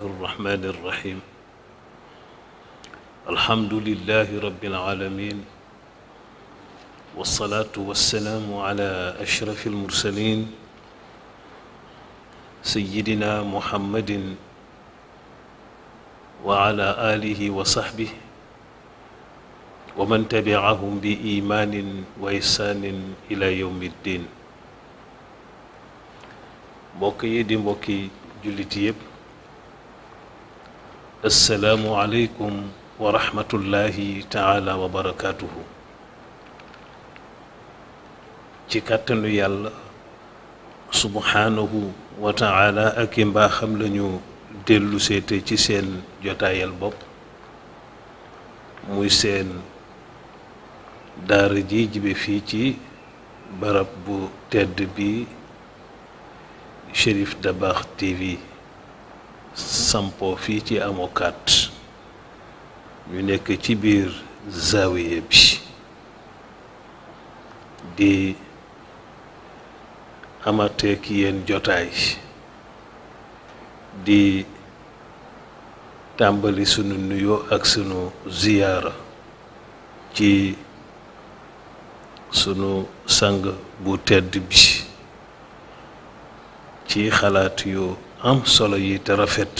الرحمن الرحيم الحمد لله رب العالمين والصلاة والسلام على أشرف المرسلين سيدنا محمد وعلى آله وصحبه ومن تبعهم بإيمان وإحسان إلى يوم الدين mbokk di mbokki jullit yépp assalaamu aleykum wa rahmatullahi taala wa barakaatuhu ci kàttanu yàlla subhaanahu wa taala ak i mbaaxam lañu dellu seete ci seen jotaayal bopp muy seen daara ji jibe fii ci barab bu tedd bi Cherif Dabakh TV sampo fii ci amokat ñu nekk ci biir zawiya bi di amateek yéen jotaay di tàmbali sunu nuyoo ak sunu ziyaara ci sunu sang bu tedd bi ci xalaat yu am solo yi te rafet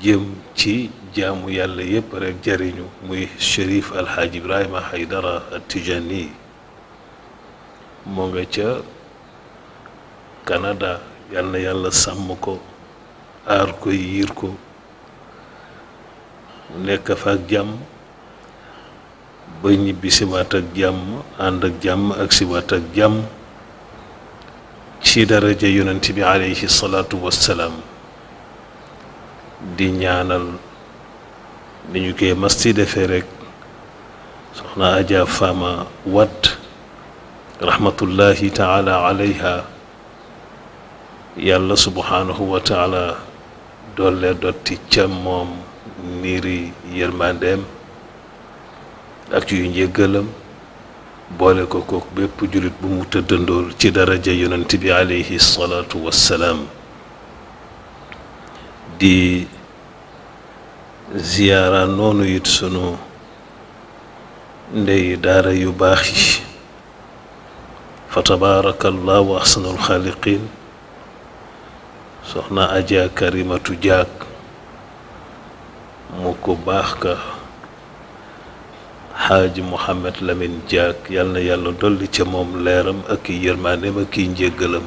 jëm ci jaamu yàlla yépp rekk jariñu muy Cherif Alxaaji Ibrahima Haydara At-Tijani moo nga ca Canada yal na yàlla sàmm ko aar ko yiir ko nekk fa ak jàmm ba ñibbi siwaat ak jàmm ànd ak jàmm ak siwaat ak jàmm ci daraja yonent bi aleyhi salaatu wassalaam di ñaanal ni ñu koy mas ci defee rekk soxna Aja Fama Wadd rahmatullahi taala alayha yàlla subhaanahu wa taala doole dotti ca moom niiri yërmandeem ak yu njëggalam boole ko kook bépp jullit bu mu tëddandool ci daraja yonent bi aleyhi salaatu wassalaam di ziyaara noonu it sunu ndey daara yu baax yi fa tabaarakallahu ahsanul xaaliqiin soxna Aja Karimatu Jaag mu ko baax ka xaaji Mohamed Lamine Diack yal na yàlla dolli ca moom leeram ak i yërmaaneem ak i njéggalam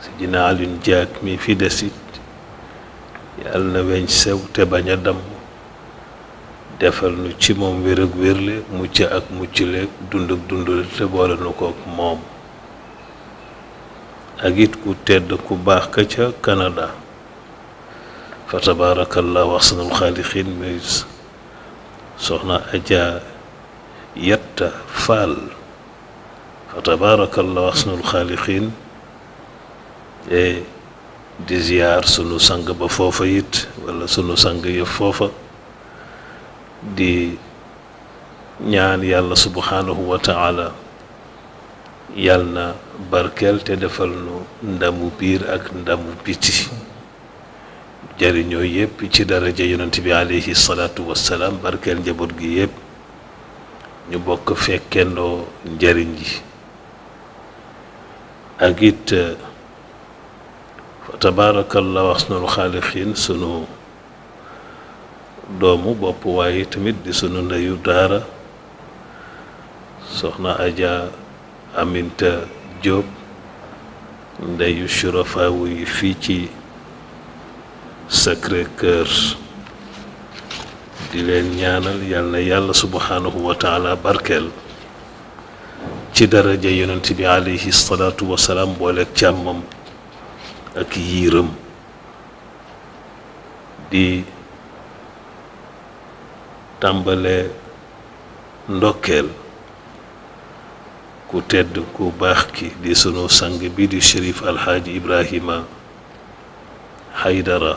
Sidina Alioune Diack mi fi desit yal na weñ sew te bañ a damm defal nu ci moom wér ak wérle mucc ak muccleeg dund ak dundule te boole nu ko ak moom ak it ku tedd ku baax ka ca Canada fa tabaarakallahu ahsanul xaaliqiin soxna Aja Yatta Faal fa tabaarakallahu ahsanul xaaliqiin di ziyaar sunu sang ba foofa it walla sunu sang yëpp foofa di ñaan yàlla subhaanahu wa taala yàlla na barkeel te defal nu ndamu biir ak ndamu biti jariñoo yépp ci daraja yonent bi aleyhi salaatu wassalaam barkeel njaboot gi yépp ñu bokk fekkendoo njariñ ji ak it fa tabaarakallahu ahsanul xaaliqiin sunu doomu bopp waaye tamit di sunu ndeyu daara soxna Aja Aminta Jóob ndeyu surafaawu yi fii ci Sacré-Cœur di leen ñaanal yal na yàlla subhaanahu wa taala barkeel ci daraja yonent bi aleyhi salaatu wassalaam booleeg càmmam ak yiiram di tàmbale ndokkeel ku tedd ku baax ki di sunu sang bi di Cherif Alxaaji Ibrahima Haydara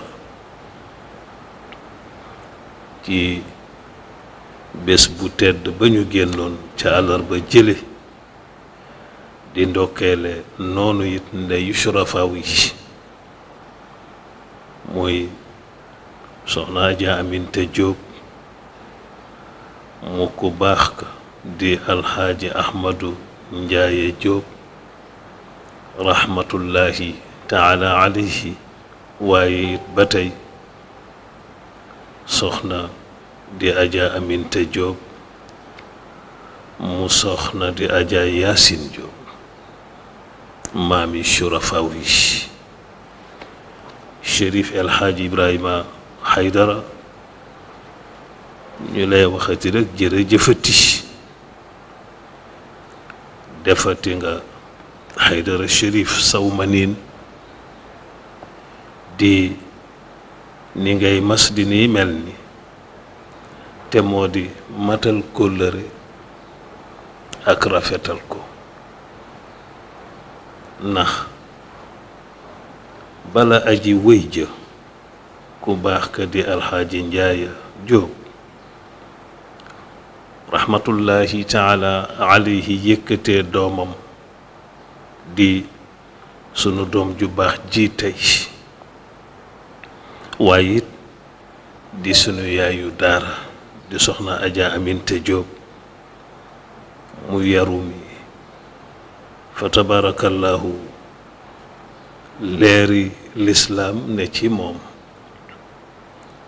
ci bés bu tedd ba ñu génnoon ca àllarba jële di ndokkeele noonu it ndeyu surafaaw yi muy soxna Aja Aminta Jóob mu ku baax ka di alxaaji Ahmadu Njaaye Jóob rahmatullahi taala alayhi. waaye it ba tey soxna di Aja Aminta Jóob mu soxna di Aja Yaasin Jóob maami surafaaw yi Chérif El Hadji Ibrahima Haydara ñu lay waxati rek jërëjëfati defati nga Haydara Chérif Sawmanin di ni ngay mas di ni mel ni te moo di matal kóllëre ak rafetal ko ndax bala aji wëy ja ku baax ka di alxaaji Njaaya Jóob rahmatullahi taala alayhi yëkkatee doomam di sunu doom ju baax ji tey waaye it di sunu yaayu daara di soxna Aja Aminta Jóob mu yaru mi fa tabarakallahu leeri lislaam ne ci moom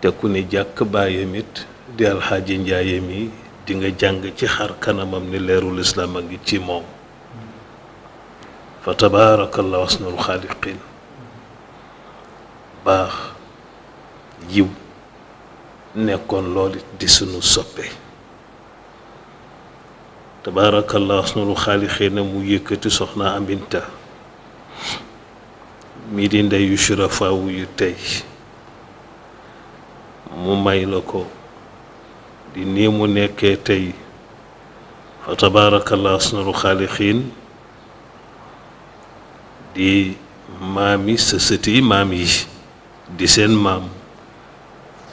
te ku ni jàkk baayam it di alxaaji Njaaye mi di nga jàng ci xar kanamam ni leeru lislaam a ngi ci moom fa tabarakallahu asnul xaaliqin baax yiw nekkoon loolu di sunu soppe tabaarakallah asnul xaalixina mu yëkkati soxna Aminta mi di ndeyu surafaawu yu tey mu may la ko di nii mu nekkee tey fa tabaarakallah asnul xaalixin di maami sa sëti maam yi di seen maam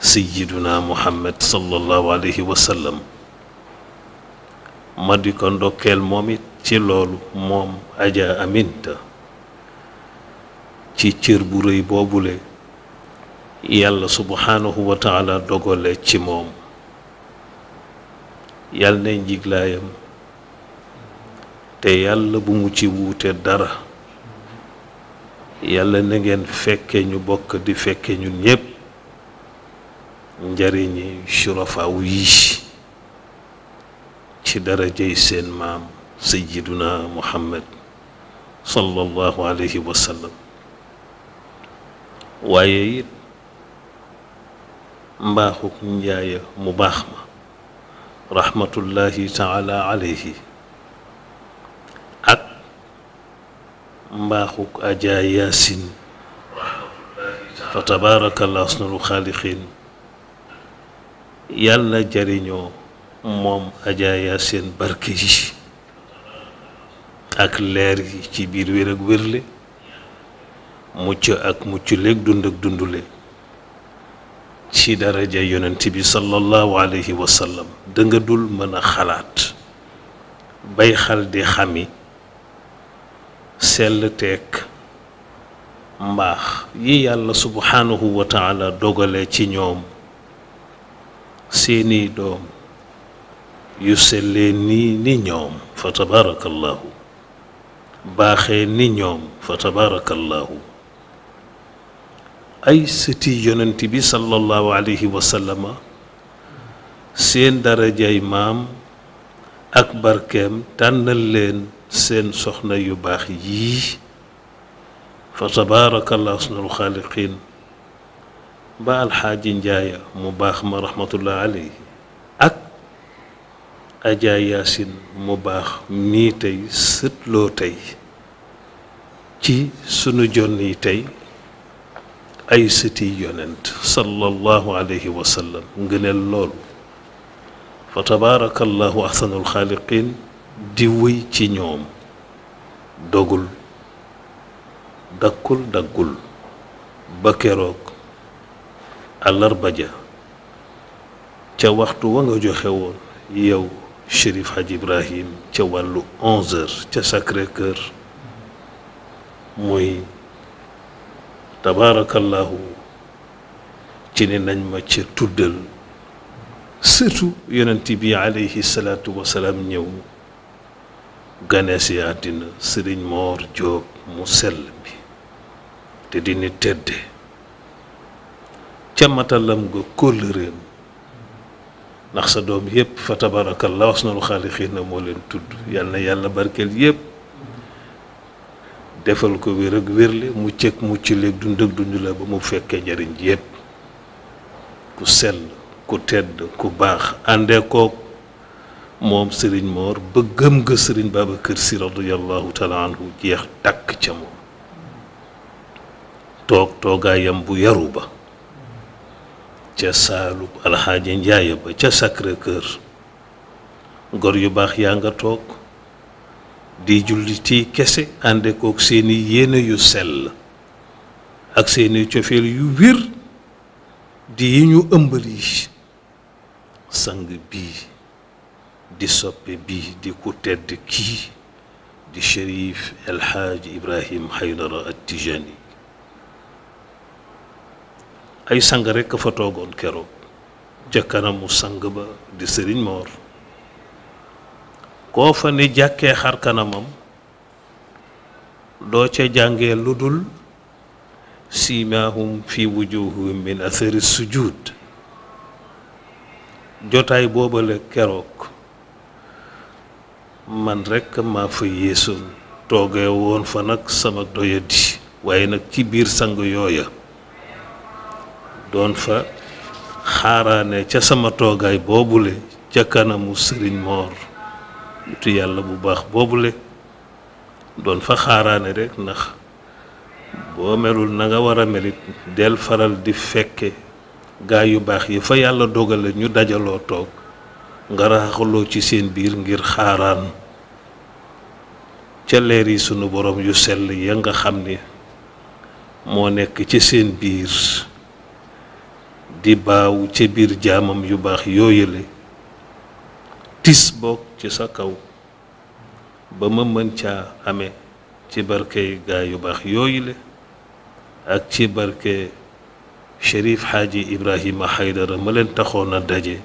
sayyiduna Muhammad sallallahu alayhi wa sallam ma di ko ndokkeel moom it ci loolu moom Aja Aminta ci cër bu rëy boobule yàlla subhanahu wa taala dogale ci moom yàlla na njiglaayam te yàlla bu mu ci wuute dara yàlla na ngeen fekke ñu bokk di fekke ñun ñépp njariñi surafaaw yi ci darajay seen maam sayyiduna Muhammad sallallahu alayhi wa sallam waaye it mbaaxuk Njaaya mu baax ma rahmatullahi taala alayhi ak mbaaxuk Aja Yaasin fa tabaarakallahu ahsanul xaaliqiin yàlla jariñoo moom Aja Yaasin barke yi ak leer yi ci biir wér ak wérle mucc ak mucc léeg dund ak dundule ci daraja yonent bi sallallahu alayhi wa sallam danga dul mën a xalaat bay xal di xami sell teek mbaax yi yàlla subhanahu wa taala dogale ci ñoom seeni doom yu sellee nii ni ñoom fa tabarakallahu baaxee ni ñoom fa tabarakallahu ay sëti yonent bi sallallahu alayhi wa sallama seen darajay maam ak barkeem tànnal leen seen soxna yu baax yii fa tabaarakallahu ahsanul xaaliqiin ba alxaaji Njaaya mu baax ma rahmatullah alayhi ak Aja Yaasin mu baax mii tey sëtloo tey ci sunu jon yi tey ay sëti yonent sallallahu alayhi wa sallam ngëneel loolu fa tabaarakallahu ahsanul xaaliqiin di wéy ci ñoom dogul daggul ba keroog àllarba ja ca waxtu wa nga joxe woon yow Chérif Hadji Ibrahim ca wàllu 11h ca Sacré-Cœur muy tabaarakallahu ci ne nañ ma ca tuddal surtout yonent bi alayhi salaatu wasalaam ñëw gane si àddina sëriñ Moor Jóob mu sell mi te di ni tedde ca matalam nga kóllëreem ndax sa doom yépp fa tabarakallah ahsanul xaaliqiina moo leen tudd yal na yàlla barkeel yépp defal ko wér ak wérle mu cëg mucc léeg dund ak dund la ba mu fekkee njariñ ji yépp ku sell ku tedd ku baax àndee koog moom sëriñ Moor ba gëm nga sëriñ Babacar Si radiyallahu taala anhu jeex tàkk ca moom toog toogaayam bu yaru ba ca saalub alxaaji Njaay ba ca Sacré-Cœur gor yu baax yaa nga toog di julliti kese ànde kook seeni yéene yu sell ak seeni cofeel yu wér di yi ñu ëmbal yi sang bii di soppe bii di ku tedd kii di Chérif El Hadj Ibrahim Haydara At-Tijani ay sang rekk fa toogoon keroog ca kanamu sang ba di sëriñ Moor koo fa ni jàkkee xar kanamam doo ca jàngee lu dul siimaahum fi wujuhihim min athari sujud jotaay boobale keroog man rekk maa fa yéesoon toogee woon fa nag sama doyadi waaye nag ci biir sang yooya doon fa xaaraane ca sama toogaay boobule ca kanamu sëriñ Moor nitu yàlla bu baax boobule doon fa xaaraane rek ndax boo melul na nga war a melit del faral di fekke gaa yu baax yi fa yàlla dogale ñu dajaloo toog nga raxaloo ci seen biir ngir xaaraan ca leer yi sunu borom yu sell ya nga xam ni moo nekk ci seen biir di baaw ca biir jaamam yu baax yooyale tis bokk ci sa kaw ba ma mën caa amee ci barke gaa yu baax yooyule ak ci barke Chérif Xaaji Ibrahima Haydara ma leen taxoon a daje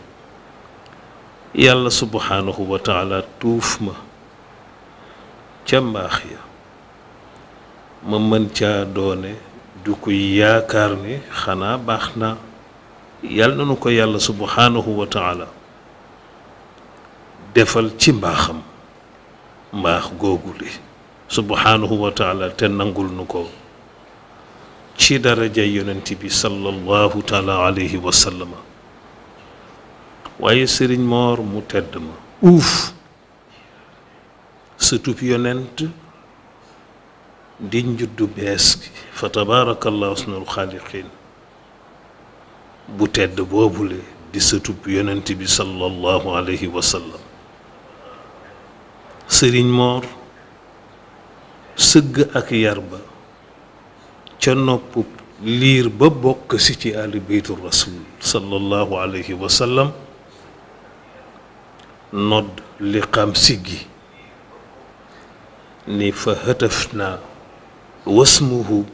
yàlla subhanahu wa taala tuuf ma ca mbaax ya ma mën caa doone du koy yaakaar ni xanaa baax na yàlla nanu ko yàlla subhanahu wa taala defal ci mbaaxam mbaax googule subhanahu wa taala te nangul nu ko ci daraja yonent bi sallallahu taala alayhi wa sallama waaye sëriñ Moor mu tedd ma uuf sëtub yonent di njuddu bees gi fa tabaarakallahu ahsanul xaaliqiin bu tedd boobule di sëtub yonent bi sallallahu alayhi wa sallam sëriñ Moor sëgg ak yar ba ca nopp liir ba bokk si ci ahlu beytu rasul sallallahu alayhi wa sallam nodd liqaam siggi ni fa hëtëf naa wasmuhu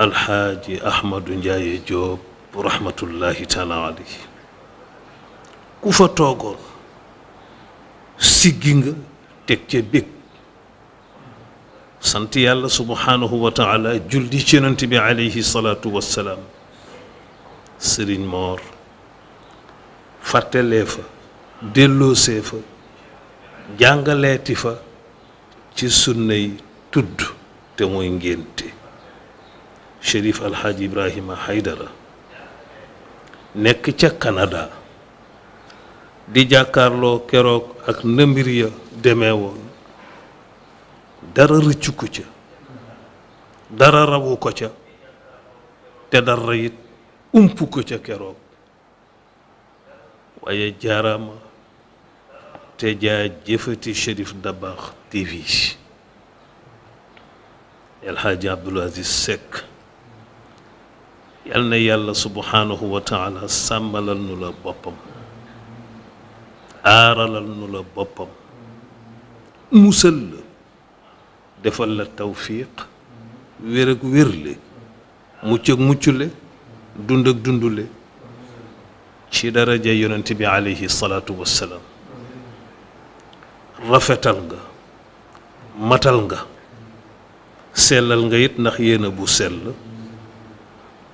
alxaaji Ahmadu Njaaye Jóob rahmatullahi taala alayhi ku fa toogoon siggi nga teg ca bég sant yàlla subhanahu wa taala julli ci yonent bi alayhi salaatu wassalaam sëriñ Moor fàttelee fa delloosee fa jàngaleeti fa ci sunnay tudd te mooy ngénte Chérif Alxaaji Ibrahima Haydara nekk ca Canada di jàkkaarloo keroog ak nëmbir ya demee woon dara rëccu ko ca dara rawu ko ca te dara it ump ko ca keroog waaye jaaraama te jaa jëfati Chérif Dabakh TV El Hadji Abdoul Aziz Seck yal na yàlla subhanahu wa taala sàmmalal nu la boppam aaralal nu la boppam musal la defal la tawfiq wér ak wérle mucc ak muccule dund ak dundule ci daraja yonent bi alayhi salaatu wassalaam rafetal nga matal nga sellal nga it ndax yéena bu sell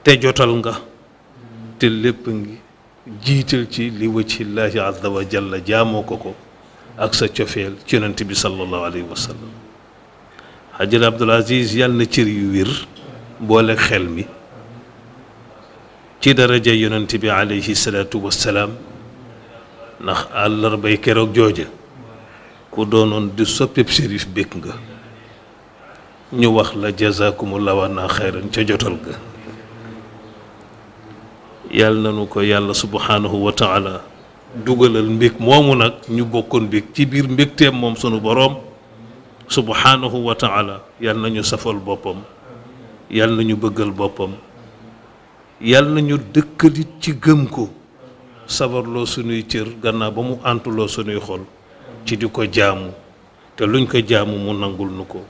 te jotal nga te lépp ngi jiital ci li wajhillaahi azza wa jalla jaamoo ko ak sa cofeel ci yonent bi sallallahu alayhi wa sallam Hajjal Abdul Aziz yàlla na cër yu wér boole xel mi ci daraja yonent bi alayhi salaatu wassalaam ndax àllarbay keroog jooja ku doonoon di soppeb shérif békk nga ñu wax la jazakumullahu anna xayran ca jotal ga yàlla nanu ko yàlla subhanahu wa taala dugalal mbég moomu nag ñu bokkoon mbég ci biir mbégteem moom sunu boroom subhanahu wa taala yàlla nañu safal boppam yàlla nañu bëggal boppam yàlla nañu dëkkalit ci gëm ko sabarloo sunuy cër gannaaw ba mu àntuloo sunuy xol ci di ko jaamu te luñ ko jaamu mu nangul nu ko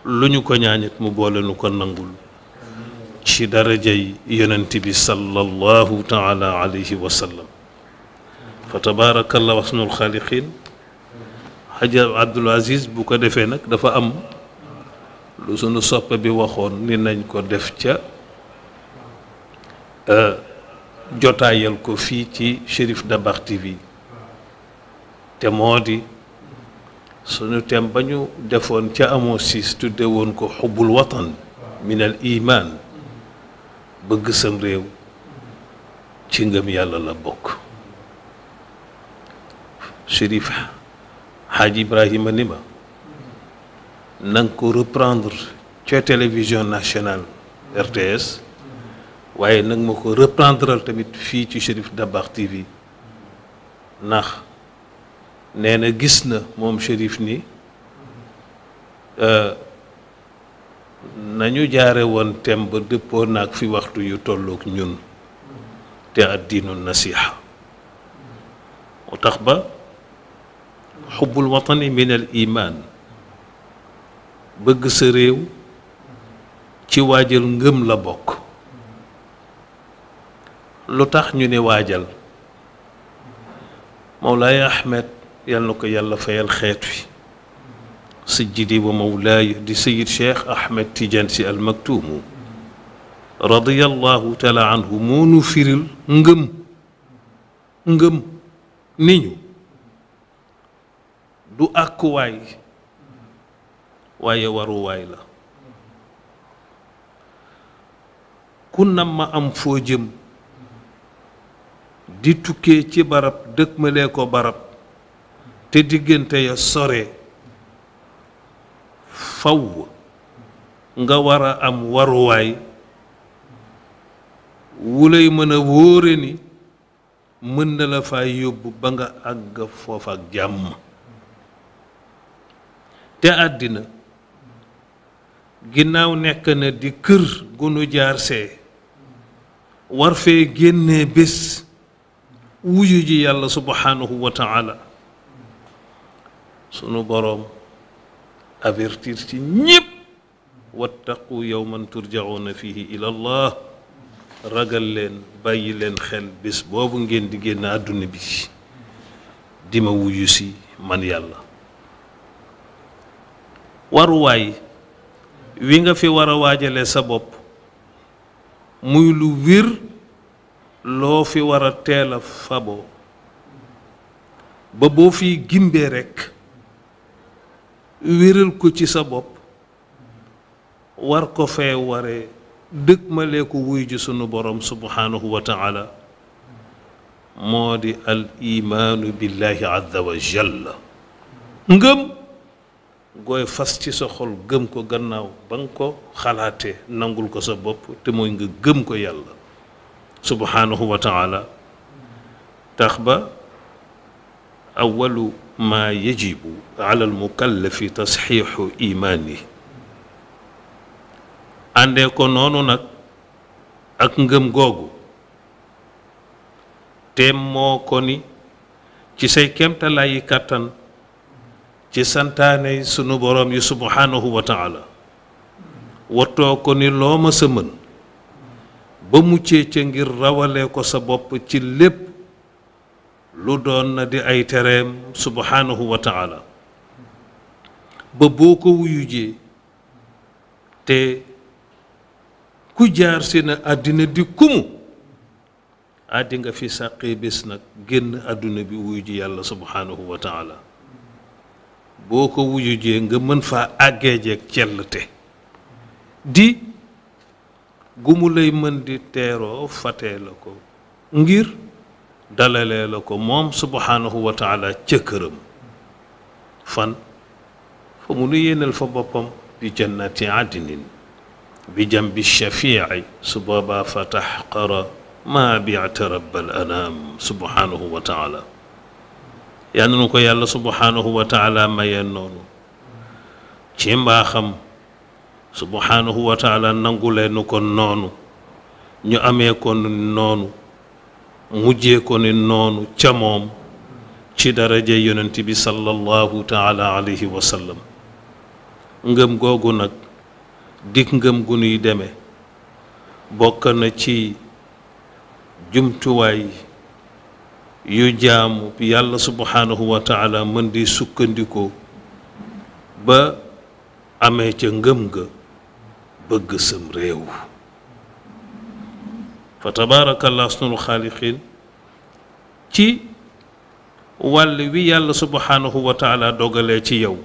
lu ñu ko ñaañit mu boole nu ko nangul ci darajay yonent bi sallallahu taala alayhi wa sallam fa tabaarakallah wasnul xaaliqiin Hajjal Abdul Aziz bu ko defee nag dafa am lu sunu soppe bi waxoon ni nañ ko def ca jotaayal ko fii ci Cherif Dabakh TV te moo di sunu tem ba ñu defoon ca amoo siis tudde woon ko xubbul watan min al iman bëgg sam réew ci ngëm yàlla la bokk Cherif Hadj Ibrahima ni ma nanga ko reprendre ca télévision nationale RTS waaye nag ma ko reprendral tamit fii ci Cherif Dabakh TV ndax nee na gis na moom Cherif ni nañu jaare woon tem ba dëppoo naag fi waxtu yu tollook ñun te addiinu nasiha moo tax ba xubbul watani min al iman bëgg sa réew ci waajal ngëm la bokk lu tax ñu ne waajal Mawlaay Ahmed yal na ko yàlla fayal xeet wi sajjidi wa mawlaay di sayid Cheikh Ahmed Tidiane Sy Al Maktuum radiyallahu taala anhu moo nu firil ngëm ni ñu du àkkuwaay waaye waruwaay la ku nam ma am foo jëm di tukkee ci barab dëkkmalee ko barab te diggante ya sore faw nga war a am waruwaay wulay mën a wóore ni mën na la fay yóbbu ba nga àgg foofa ak jàmm te àddina ginnaaw nekk na di kër gu nu jaar see war fee génnee bés wuyu ji yàlla subhanahu wa taala sunu boroom avertir ci ñépp wattaqu yawman turjauna fihi ila allah ragal leen bàyyi leen xel bés boobu ngeen di génn àdduna bi di ma wuyu si man yàlla waruwaay wi nga fi war a waajale sa bopp muy lu wér loo fi war a teel a faboo ba boo fi gimbee rekk wéral ko ci sa bopp war ko fee waree dëkk ma lee ko wuy ji sunu borom subhanahu wa taala moo di al imaanu billahi azza wa jalla ngëm gooy fas ci sa xol gëm ko gannaaw ba nga ko xalaatee nangul ko sa bopp te mooy nga gëm ko yàlla subhanahu wa taala tax ba awalu ma yajibu ala al mukallafi tasxiixu imaani àndee ko noonu nag ak ngëm googu te moo ko ni ci say kemtalaayi kàttan ci santaane sunu boroom yi subhanahu wa taala wattoo ko ni loo ma sa mën ba muccee ca ngir rawale ko sa bopp ci lépp lu doon na di ay tereem subhanahu wa taala ba boo ko wuyujee te ku jaar si na àddina di kumu àddi nga fi sàqee bés nag génn àdduna bi wuyu ji yàlla subhanahu wa taala boo ko wuyujee nga mën faa àggeejeeg cellte di gumu lay mën di teeroo fatee la ko ngir dalalee la ko moom subhanahu wa taala ca këram fan fa mu nu yéenal fa boppam bi jannati adnin bi jambi shafii su boobaa fa taxqara maa biata rabbal anaam subhanahu wa taala yal na nu ko yàlla subhanahu wa taala mayee noonu ci mbaaxam subhanahu wa taala nangulee nu ko noonu ñu amee ko ni noonu mujjee ko ni noonu ca moom ci daraja yonent bi sallallahu taala alayhi wa sallam ngëm googu nag dik ngëm gu nuy demee bokk na ci jumtuwaay yu jaamu yàlla subhanahu wa taala mën di sukkandikoo ba amee ca ngëm ga bëgg sam réew fa tabaarakallah ahsanul xaaliqiin ci wàll wi yàlla subhanahu wa taala dogalee ci yow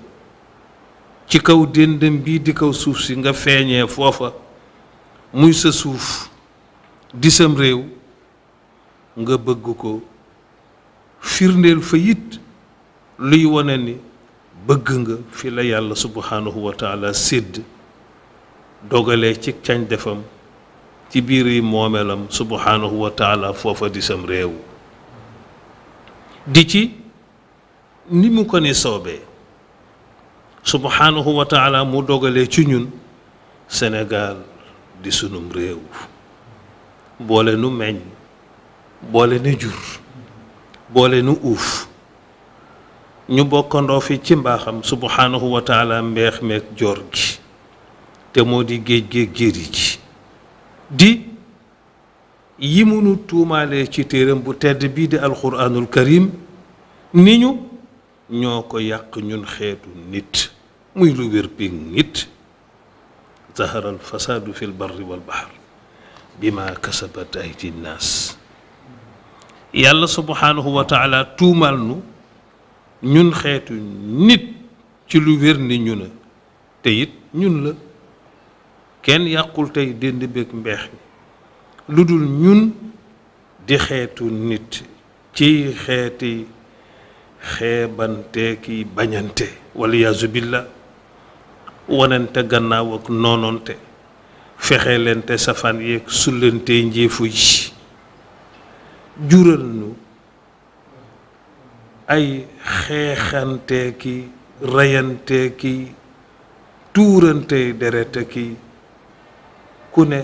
ci kaw déndam bii di kaw suuf si nga feeñee foofa muy sa suuf di sam réew nga bëgg ko firndeel fa it luy wone ni bëgg nga fi la yàlla subhanahu wa taala sédd dogalee ci cañ defam ci biir yi moomeelam subhanahu wa taala foofa di sam réew di ci ni mu ko ni soobee subhanahu wa taala mu dogalee ci ñun Sénégal di sunum réew boole nu meññ boole nu jur boole nu uuf ñu bokkandoo fi ci mbaaxam subhanahu wa taala mbeex meeg joor gi te moo di géej géej jéeri ji di yi munu tuumaalee ci téeram bu tedd bii di alquranul karim ni ñu ñoo ko yàq ñun xeetu nit muy lu wér bi nit zahara al fasadu fi l barri wal bahr bima kasabat aydi nnaas yàlla subhanahu wa taala tuumal nu ñun xeetu nit ci lu wér ni ñu ne te it ñun la kenn yàqul tey dénd beeg mbeex mi lu dul ñun di xeetu nit ci xeeti xeebante ki bañante waliyaazu billah wanante gannaaw ak noonoonte fexe lente safaan yeeg sullante njéefu yi jural nu ay xeexante ki reyante ki tuurante derete ki ku ne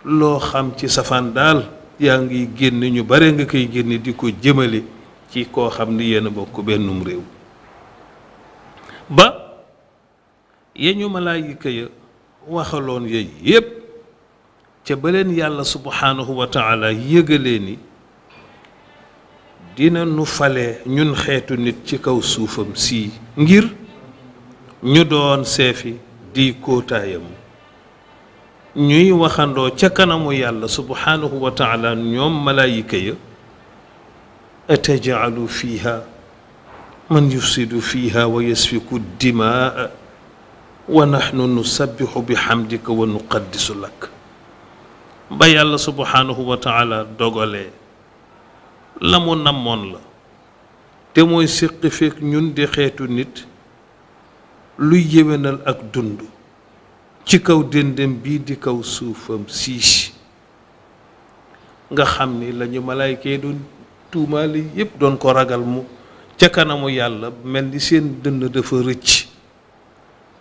loo xam ci safaan daal yaa ngi génn ñu bare nga koy génn di ko jëmale ci koo xam ni yéen a bokk bennum réew ba yeñu malaayika ya waxaloon yooyu yépp ca ba leen yàlla subhanahu wa taala yëgalee ni dina nu fale ñun xeetu nit ci kaw suufam sii ngir ñu doon seefi di kóotaayam ñuy waxandoo ca kanamu yàlla subhanahu wa taala ñoom malaayika ya atajalu fiha man yufsidu fiha wa yasfiku dimaa wa nahnu nusabbihu bihamdika wa nuqaddisu lak ba yàlla subhanahu wa taala dogalee la mu namoon la te mooy séqi fekk ñun di xeetu nit luy yéwénal ak dund ci kaw déndem bii di kaw suufam sii nga xam ni la ñu malaayka yi doon tuumaali yépp doon ko ragal mu ca kanamu yàlla mel ni seen dënn dafa rëcc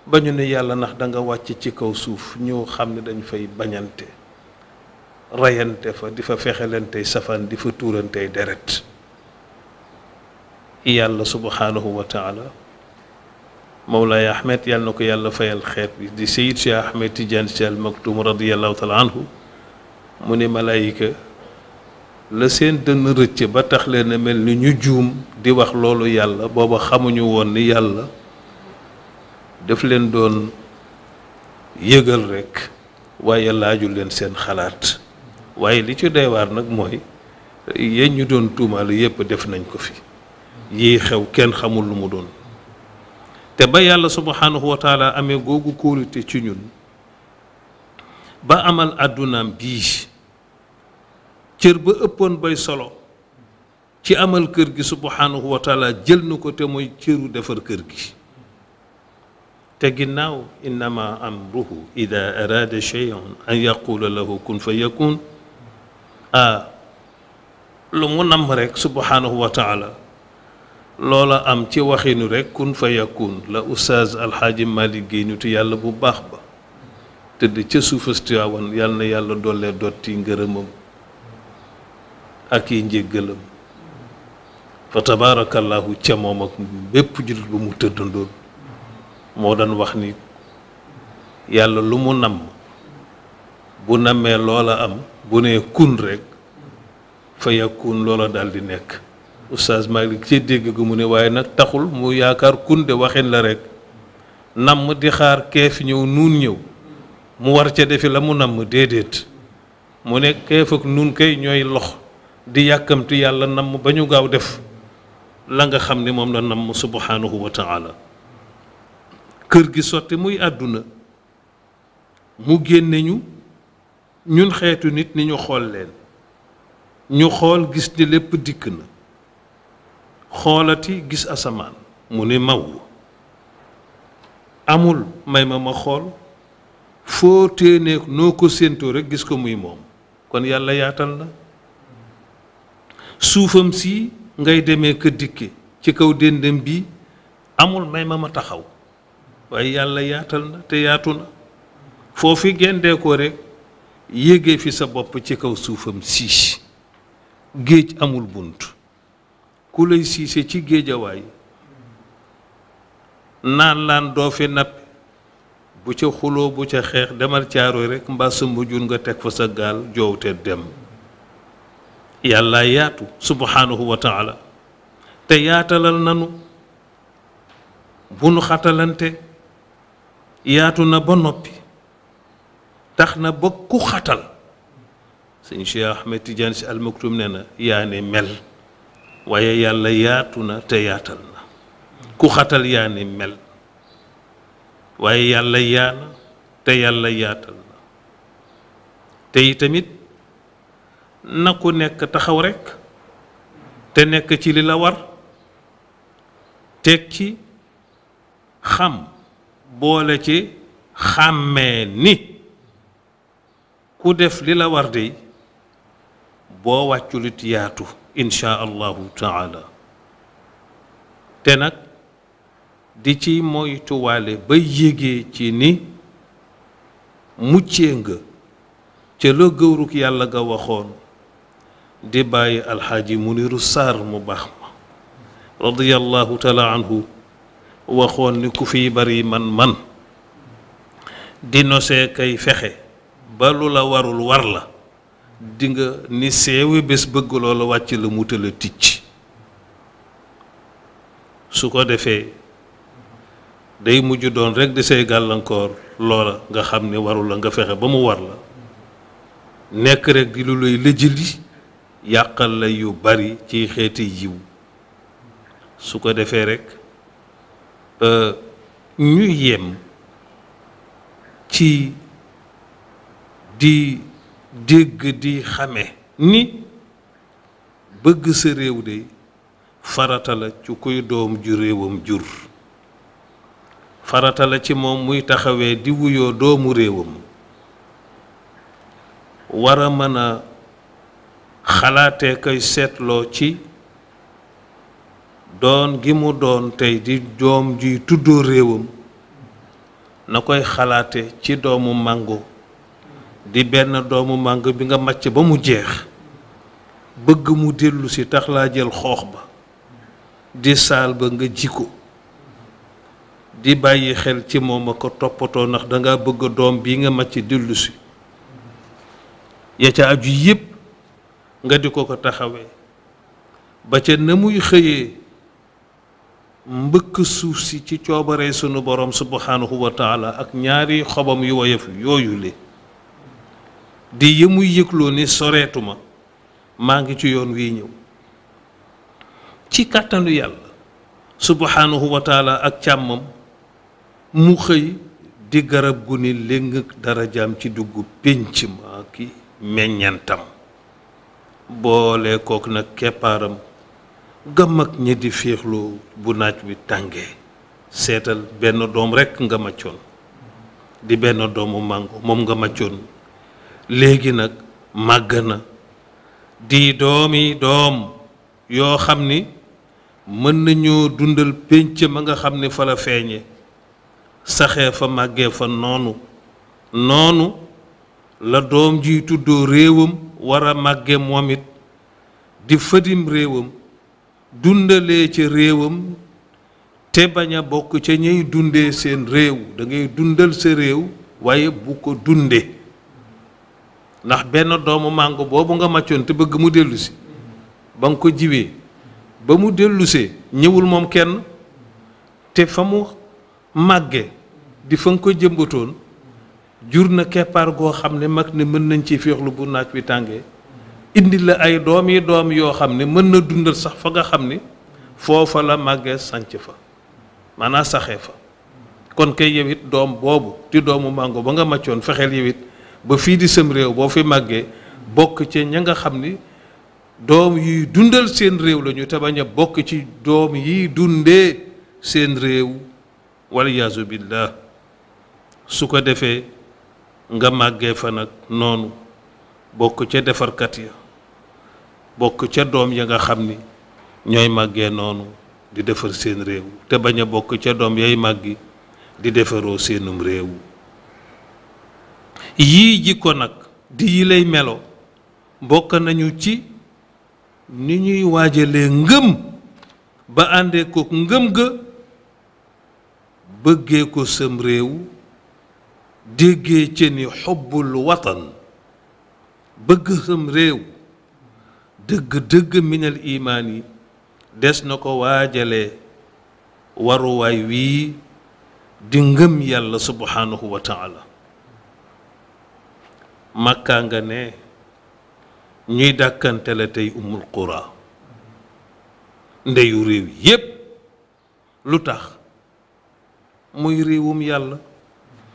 ba ñu ne yàlla ndax da nga wàcc ci kaw suuf ñoo xam ne dañ fay bañante rayante fa di fa fexelantey safaan di fa tuurantey deret yàlla subhanahu wa taala Mawlaay Ahmed yàlla na ko yàlla fayal xeet bi di Seyid Cheikh Ahmed Tidiane Sy Al Maktoum radiyallahu taala anhu mu ne malaayika la seen dënn rëcc ba tax leen a mel ni ñu juum di wax loolu yàlla booba xamuñu woon ni yàlla daf leen doon yëgal rekk waaye laaju leen seen xalaat waaye li ci doy waar nag mooy yéen ñu doon tuumaal yépp def nañ ko fi yii xew kenn xamul lu mu doon te ba yàlla subhanahu wa taala amee googu kóolute ci ñun ba amal àddunaam bii cër ba ëppoon bay solo ci amal kër gi subhanahu wa taala jël na ko te mooy cëru defar kër gi te ginnaaw innama amruhu ida arada shay'an an yaqula lahu kun fa yakun lu mu namm rek subhanahu wa taala loola am ci waxinu rek kun fa yakun la oustaz alxaaji Malick Guèye nitu yàlla bu baax ba tëdd ca suufas Tiwaawan yàlla na yàlla dollee dotti ngërëmam ak yi njéggalam fa tabaarakallahu ca moom ak bépp jullit bu mu tëddandoon moo daan wax ni yàlla lu mu namm bu nammee loola am bu nee kun rek fa yakun loola daal di nekk oustaz Malick ci dégg gu mu ne waaye nag taxul mu yaakaar kun de waxin la rek namm di xaar keef ñëw nuun ñëw mu war ca defi la mu namm déedéet mu ne keef ak nuun kay ñooy lox di yàkkamti yàlla namm ba ñu gaaw def la nga xam ne moom la namm subhanahu wa taala kër gi sotti muy àdduna mu génne ñu ñun xeetu nit ni ñu xool leen ñu xool gis ni lépp dikk na xoolati gis asamaan mu ne maw amul may ma xool foo téenee noo ko séentoo rek gis ko muy moom kon yàlla yaatal na suufam si ngay demee ka dikke ci kaw déndam bi amul may ma taxaw waaye yàlla yaatal na te yaatu na foofi gendee ko rek yéegee fi sa bopp ci kaw suufam si géej amul bunt ku lay siise ci géejawaay naan laan doo fi napp bu ca xuloo bu ca xeex demal caaro rek mbaa sa mujjul nga teg fa sa gaal joow te dem yàlla yaatu subhanahu wa taala te yaatalal nanu bu nu xatalante yaatu na ba noppi tax na ba ku xatal sëñ Cheikh Ahmed Tidiane Sy Al Maktoum nee na yaa ne mel waaye yàlla yaatu na te yaatal na ku xatal yaa ne mel waaye yàlla yaana te yàlla yaatal na te itamit na ku nekk taxaw rekk te nekk ci li la war teg ci xam boole ci xàmmee ni ku def li la war de boo wàcculit yaatu insha allahu taala te nag di ci moytuwaale ba yégee ci ni muccee nga ca la gëwruk yàlla ga waxoon di bàyyi alxaaji Muniru Saar mu baax ma radiyallahu taala anhu waxoon ni ku fiy bari man di nosee kay fexe ba lu la warul war la di nga ni seewi bés bëgg loola wàcc la mu tëla ticc su ko defee day mujj doon rekk di say gàllankoor loola nga xam ne waru la nga fexe ba mu war la nekk rekk di lu lay lëjëli yàqal la yu bari ci xeeti yiw su ko defee rekk ñu yem ci di dégg di xame ni bëgg sa réew de farata la ci kuy doom ju réewam jur farata la ci moom muy taxawee di wuyoo doomu réewam war a mën a xalaatee koy seetloo ci doon gi mu doon tey di doom juy tuddoo réewam na koy xalaate ci doomu màngo di benn doomu màngo bi nga màcc ba mu jeex bëgg mu dellu si tax laa jël xoox ba di saal ba nga jiko di bàyyi xel ci moom a ko toppatoo ndax danga bëgg doom bii nga màcc dellu si ya ca aju yépp nga di ko taxawee ba ca na muy xëyee mbëkk suuf si ci coobaree sunu borom subhanahu wa taala ak ñaari xobam yu woyof yooyu le di yëmuy yëgloo ni soreetuma maa ngi ci yoon wii ñëw ci kàttanu yàlla subhanahu wa taala ak càmmam mu xëy di garab gu ni léng darajaam ci dugg pénc ma ki meññantam boole kook nag keppaaram gam ak ñi di féexloo bu naaj wi tàngee seetal benn doom rekk nga maccoon di benn doomu màngo moom nga maccoon léegi nag màgg na di doomi doom yoo xam ni mën nañoo dundal pénc ma nga xam ni fa la feeñe saxee fa màggee fa noonu la doom ji tuddoo réewam war a màgge moom it di fëdim réewam dundalee ca réewam te bañ a bokk ca ñuy dundee seen réew da ngay dundal sa réew waaye bu ko dunde ndax benn doomu màngo boobu nga maccoon te bëgg mu dellusi ba nga ko jiwee ba mu dellusee ñëwul moom kenn te fa mu màgge di fa nga ko jëmbatoon jur na keppaar goo xam ne mag ne mën nañ ci féexlu bu naaj wi tàngee indi la ay doom yoo xam ne mën na dundal sax fa nga xam ni foofa la màggee sanc fa maanaam saxee fa kon kay yow it doom boobu di doomu màngo ba nga maccoon fexeel yow it ba fii di sam réew boo fi màggee bokk ci ña nga xam ni doom yuy dundal seen réew lañu te bañ a bokk ci doom yiy dundee seen réew waliyaasu billah su ko defee nga màggee fa nag noonu bokk ca defarkat ya bokk ca doom ya nga xam ni ñooy màggee noonu di defar seen réew te bañ a bokk ca doom yay màggi di defaroo seenum réew yii jikko nag di yi lay melo bokk nañu ci ni ñuy waajalee ngëm ba àndee ko ngëm ga bëggee ko sam réew déggee ci ni xubbul watan bëgg sam réew dëgg minal imaan yi des na ko waajalee waruwaay wii di ngëm yàlla subhanahu wa taala màkkaa nga ne ñuy dàkkante la tey umul qura ndeyu réew yépp lu tax muy réewum yàlla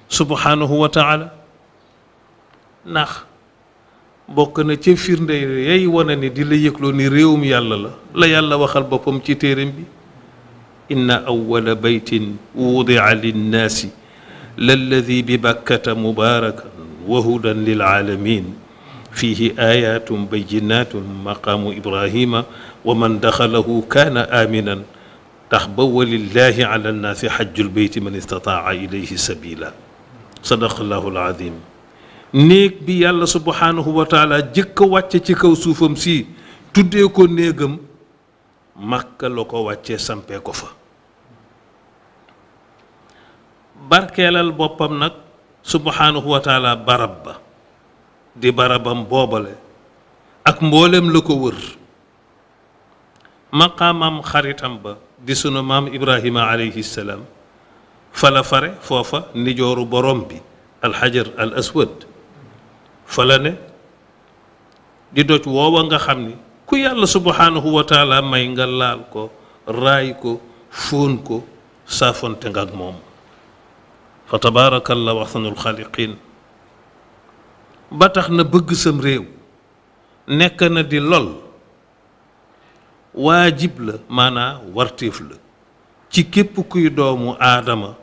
subhanahu wa taala ndax bokk na ca firnde yay wane ni di la yëgloo ni réewum yàlla la yàlla waxal boppam ci téeram bi inna awwala baytin wudia linnaasi lalladi bi bakkata mubarakan wa hudan lil alamin fihi ayatun bayinatun maqaamu ibrahima wa man daxalahu kaana aminan tax ba walillahi ala nnaasi xajjul beyti man istataa ilayhi sabila sadaqallahu alazim néeg bi yàlla subhanahu wa taala jëkk a wàcce ci kaw suufam si tuddee ko néegam Makka la ko wàccee sampee ko fa barkeelal boppam nag subhanahu wa taala barab ba di barabam boobale ak mboolem la ko wër maqaamam xaritam ba di sunu maam Ibrahima alayhi salaam fala fare foofa nijooru borom bi alxajar al aswad fala ne di doj woowa nga xam ni ku yàlla subhanahu wa taala may nga laal ko raay ko fóon ko saafonte nga ak moom fa tabaarakallahu ahsanul xaaliqiin ba tax na bëgg sam réew nekk na di lol waajib la maanaa wartiif la ci képp kuy doomu aadama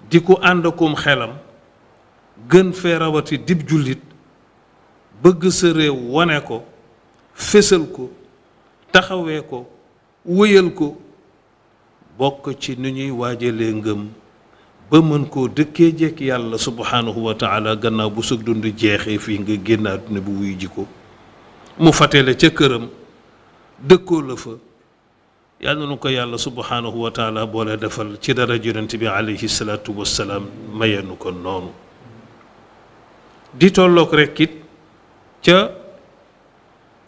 di ko ànd akum xelam gën fee rawati dib jullit bëgg sa réew wane ko fésal ko taxawee ko wëyal ko bokk ci ni ñuy waajalee ngëm ba mën koo dëkkee jekk yàlla subhanahu wa taala gannaaw bu sug dund jeexee fii nga génn àdduna bi wuy ji ko mu fatele ca këram dëkkoo la fa yàlla na ko yàlla subhanahu wa taala boole defal ci dara yonent bi alayhi salaatu wassalaam mayenu ko noonu di tolloog rekk it ca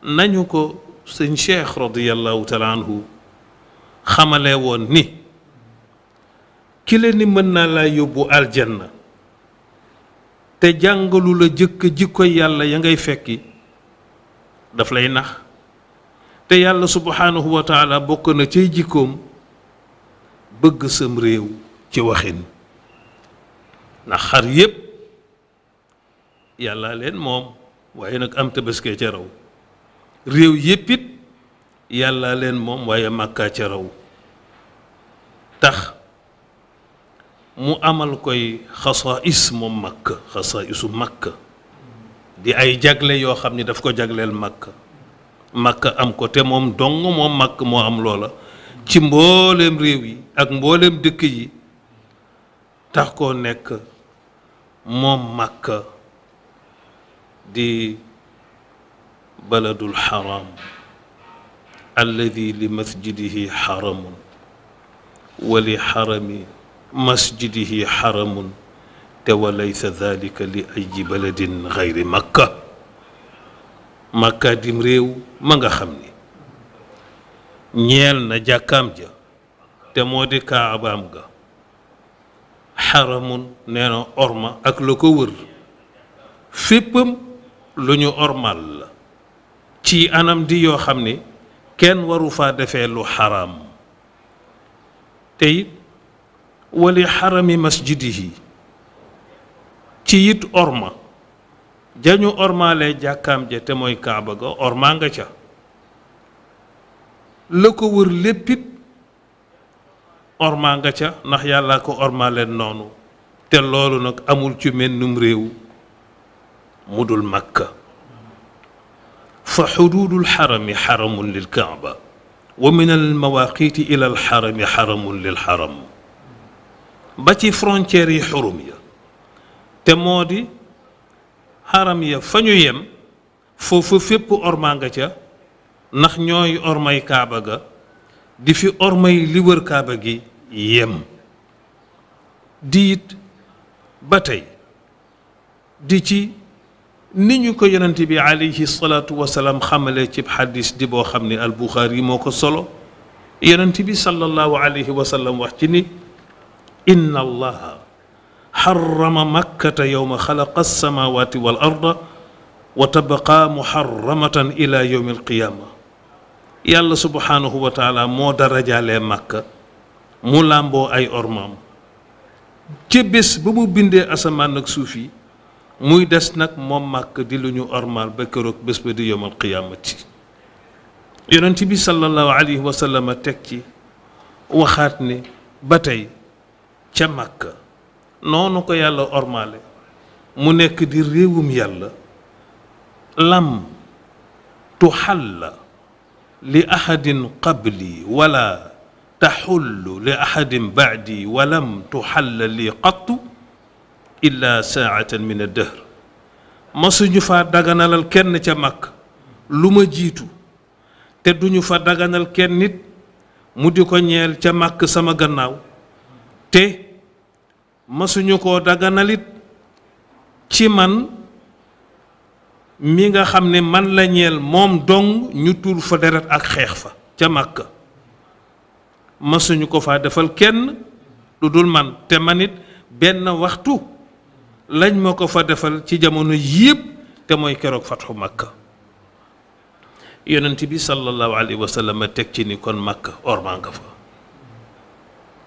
nañu ko sëñ Cheikh radiyallahu taala anhu xamale woon ni ki leen ni mën naa laa yóbbu aljanna te jàngalu la jëkk jikko yàlla ya ngay fekki daf lay nax te yàlla subhanahu wa taala bokk na cay jikkoom bëgg sam réew ci waxin ndax xar yépp yàlla leen moom waaye nag am tabaskee ca raw réew yépp it yàlla leen moom waaye màkkaa ca raw tax mu amal koy xasaais moom makka xasaisu makka di ay jagle yoo xam ni daf ko jagleel makka makka am ko te moom dong moom makk moo am loola ci mbooleem réew yi ak mbooleem dëkk yi tax koo nekk moom makka di baladul xaram alladi li masjidihi xaramun wa li xarami masjidihi xaramun te wa laysa dalika li ayi baladin gayri makka makka dim réew ma nga xam ni ñeel na jàkkaam ja te moo di kaabaam ga xaramun nee na orma ak la ko wër féppam lu ñu ormal la ci anam di yoo xam ni kenn waru faa defee lu xaraam te it wali xarami masjidihi ci it orma jañu ormaalee jàkkaam ja te mooy kaaba ga ormaa nga ca la ko wër léppit ormaa nga ca ndax yàlla ko ormaaleen noonu te loolu nag amul ci mennum réew mu dul makka fa xududul xarami xaramun lil kaaba wa min al mawaqiti ila al xarami xaramun lil xaram ba ci frontières yi xurum ya te moo di xaram ya fa ñu yem foofu fépp ormaa nga ca ndax ñooy ormay kaaba ga di fi ormay li wër kaaba gi yem diit ba tey di ci ni ñu ko yonent bi alayhi salaatu wasalaam xamale ci xadis di boo xam ne al buxaari moo ko solo yonent bi sallallahu alayhi wa sallam wax ci ni inna allaha xarama makkata yowma xalaqa alsamawati wal arda wa tabqa muharramatan ila yowmi alqiyaama yàlla subhanahu wa taala moo darajaalee makka mu làmboo ay ormaam ca bés ba mu bindee asamaan ak suuf yi muy des nag moom màkk di lu ñu ormaal ba keroog bés ba di yowmal qiyaamati yonent bi sallallahu alayhi wa sallam teg ci waxaat ne ba tey ca màkk noonu ko yàlla ormaale mu nekk di réewum yàlla lam tuxalla li ahadin qabli wala taxullu li ahadin baadi walam tuxalla li qattu illa saatan min ad-dahr masuñu fa daganalal kenn ca màkk lu ma jiitu te duñu fa daganal kenn nit mu di ko ñeel ca màkk sama gannaaw te masuñu koo daganalit ci man mi nga xam ne man la ñeel moom dong ñu tuur fa deret ak xeex fa ca màkk masuñu ko faa defal kenn lu dul man te man it benn waxtu lañ ma ko fa defal ci jamono yépp te mooy keroog fatxu makka yonent bi sallallahu alayhi wa sallam teg ci ni kon makka ormaa nga fa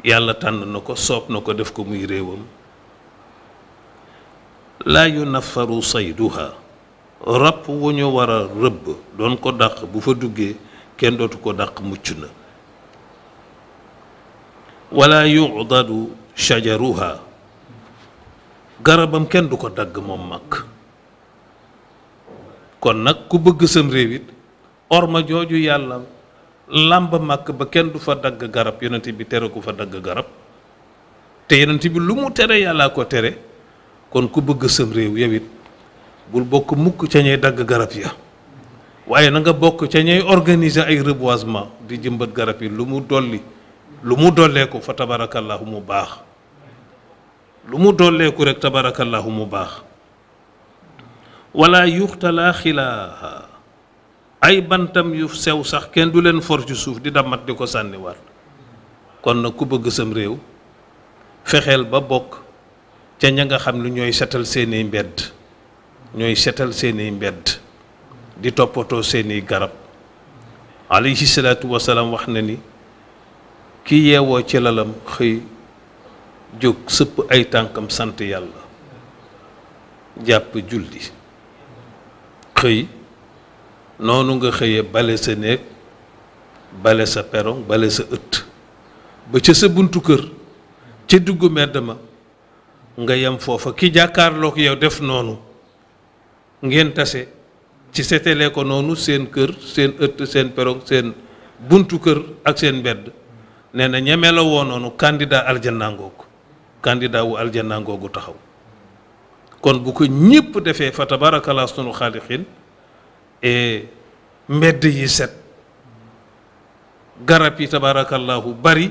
yàlla tànn na ko soob na ko def ko muy réewam laa yunaffaru sayduha rab wu ñu war a rëbb doon ko dàq bu fa duggee kenn dootu ko dàq mucc na wala yu'dadu shajaruha garabam kenn du ko dagg moom mag kon nag ku bëgg sam réew it orma jooju yàlla làmb màkk ba kenn du fa dagg garab yonent bi tere ku fa dagg garab te yonent bi lu mu tere yàllaa ko tere kon ku bëgg sam réew yow it bul bokk mukk ca ñay dagg garab ya waaye na nga bokk ca ñay organiser ay reboisement di jëmbat garab yi lu mu dolleeku fa tabarakallahu mu baax lu mu dolleeku rek tabarakallahu mu baax wala yuxtalaa xilaaha ay bantam yu sew sax kenn du leen for ci suuf di damat di ko sànniwaat. kon nag ku bëgg sam réew fexeel ba bokk ca ña nga xam ne ñooy setal seeni mbedd ñooy setal seeni mbedd di toppatoo seeni garab. alayhi salaatu wasalaam wax na ni ki yeewoo ci lalam xëy jóg sëpp ay tànkam sant yàlla jàpp julli xëy noonu nga xëyee bale sa néeg bale sa perong bale sa ëtt ba ca sa buntu kër ca duggu medd ma nga yem foofa ki jàkkaarlook yow def noonu ngeen tase ci setele ko noonu seen kër seen ëtt seen perong seen buntu kër ak seen mbedd nee na ñeme la woo noonu candidat aljanna ngoogu candidat wu aljanna ngoogu taxaw. kon bu ko ñépp defee fa tabarakallah sunu xaalixin et mbedd yi set garab yi tabarakallahu bari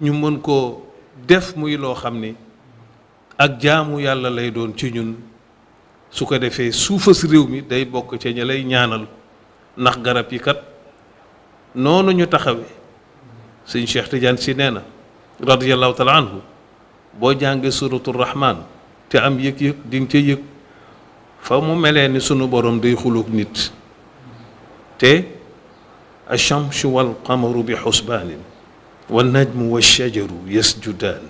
ñu mën koo def muy loo xam ni ak jaamu yàlla lay doon ci ñun. su ko defee suufas réew mi day bokk ca ña lay ñaanal ndax garab yi kat noonu ñu taxawee sëñ Cheikh Tidiane si nee na radiyallahu taala anhu boo jàngee suratul rahman te am yëg-yëg di nga ca yëg fa mu melee ni sunu borom day xulóog nit te achamsu wal qamaru bi xusbaanin wa najmu wa shajaru yasjudaan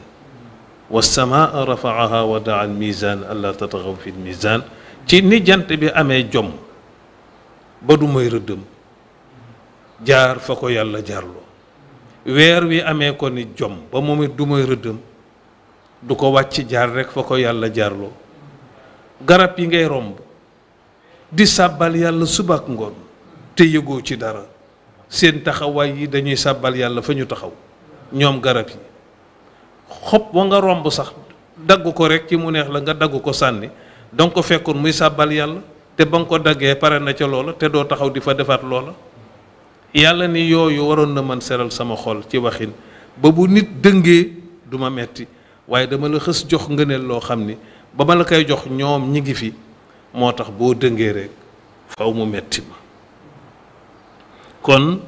wa samaa rafaaha wa daa al mizan alla tatagaw fi l mizan ci ni jant bi amee jom ba du may rëddëm jaar fa ko yàlla jaarloo weer wi amee ko ni jom ba moom it du may rëddëm du ko wàcc jaar rek fa ko yàlla jaarloo garab yi ngay romb di sàbbal yàlla suba ak ngoon te yëgoo ci dara seen taxawaay yi dañuy sàbbal yàlla fa ñu taxaw ñoom garab yi xob wa nga romb sax dagg ko rek ci mu neex la nga dagg ko sànni donc ko fekkoon muy sàbbal yàlla te ba nga ko daggee pare na ca loola te doo taxaw di fa defaat loola. yàlla ni yooyu waroon na man seral sama xol ci waxin ba bu nit dëngee du ma metti waaye dama la xës jox ngëneel loo xam ni ba ma la koy jox ñoom ñi ngi fi moo tax boo dëngee rek faw mu metti ma. kon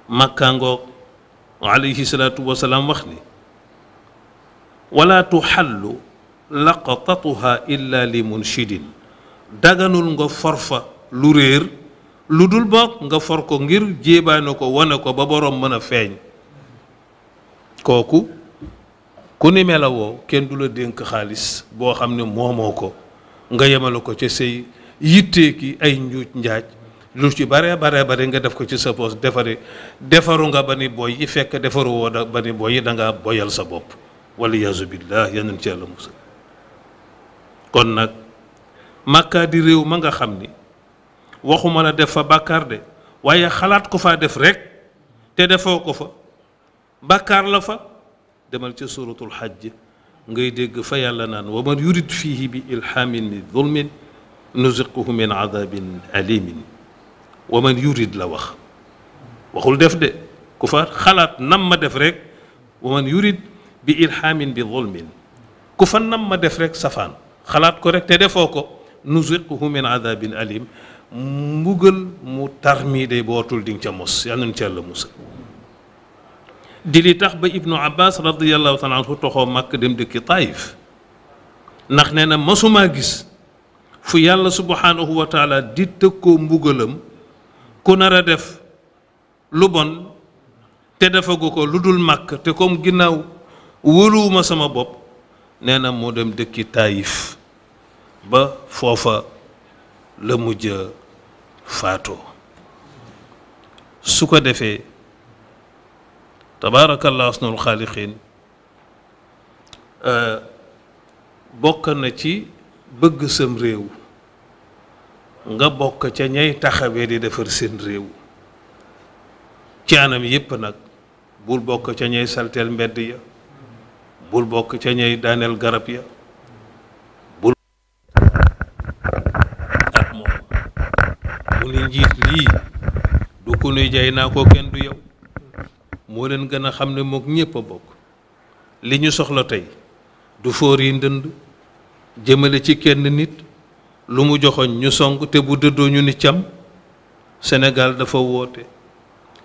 màkkaangoog alayhi salaatu wasalaam wax ni wala tuxallu laqatatuha illa li munshidin daganul nga forfa lu réer lu dul bokk nga for ko ngir jéebaane ko wane ko ba boroom mën a feeñ. kooku ku ni melawoo kenn du la dénk xaalis boo xam ne moomoo ko nga yemale ko ca say yittee ki ay njuuj njaaj lu ci bare nga def ko ci sa poos defaru nga ba ni boy yi fekk defaru woo da ba ni boy yi dangaa boyal sa bopp waliyaasu billah yal nañ ci yàlla musal. kon nag Makka di réew ma nga xam ni waxuma la def fa bàkkaar de waaye xalaat ko faa def rek te defoo ko fa bàkkaar la fa. demal ca suratul xajj ngay dégg fa yàlla naan wa man yurid fihi bi ilhaamin bi zulmin nuziquhu min adabin alimin wa man yurid la wax waxul def de ku fa xalaat nam ma def rek wa man yurid bi ilhaamin bi zulmin ku fa nam ma def rek safaan xalaat ko rek te defoo ko nuziquhu min adabin alim mbugal mu tarmi day bootul di nga ca mos yal nañu ca yàlla musal. di li tax ba ibnu abbas radiallahu taala anhu toxoo màkk dem dëkki taayif ndax nee na masumaa gis fu yàlla subhanahu wa taala di tëkkoo mbugalam ku nar a def lu bon te defagu ko lu dul màkk te comme ginnaaw wóoluwuma sama bopp nee na moo dem dëkki taayif ba foofa la mujj faatoo. su ko defee tabaarakallah asnul xaaliqiin bokk na ci bëgg sam réew nga bokk ca ñay taxawee di defar seen réew ci anam yépp nag bul bokk ca ñay salteel mbedd ya bul bokk ca ñay daaneel garab ya bul ak moom mu ni njiit lii du ku nuy jay naa ko kenn du yow moo leen gën a xam ne mook ñépp a bokk li ñu soxla tey du fóor yi ndënd jëmale ci kenn nit lu mu joxoñ ñu song te bu dëddoo ñu ni cam. Sénégal dafa woote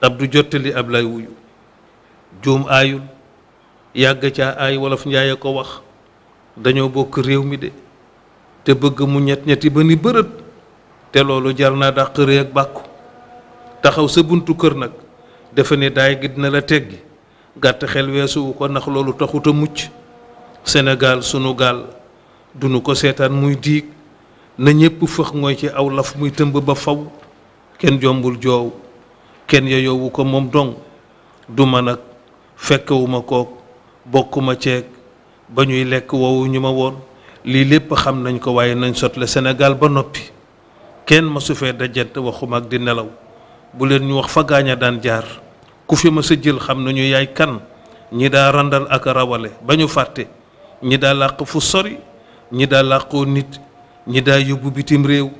Abdou jottali Ablaye wuyu juum aayul yàgg caa aay wolof njaay ko wax dañoo bokk réew mi de te bëgg mu ñetti ba ni bërët te loolu jar naa dàq rëy ak bàkku taxaw sa buntu kër nag defe ne daay gi dina la teggi gàtt xel weesuwu ko ndax loolu taxut a mucc. Sénégal sunu gaal duñu ko seetaan muy diig na ñépp fëx ngooy ci aw laf muy tëmb ba faw kenn jombul joow kenn yeyoowu ko moom dong du ma nag fekkewuma kook bokkuma ceeg ba ñuy lekk woowu ñu ma woon lii lépp xam nañ ko waaye nañ sotle Sénégal ba noppi kenn ma su fee dajant waxuma ak di nelaw bu leen ñu wax fa gaaña daan jaar ku fi ma sa jël xam nañu yaay kan ñi daa randal ak rawale ba ñu fàtte ñi daa làq fu sori ñi daa làqoo nit ñi daa yóbbu bitim réew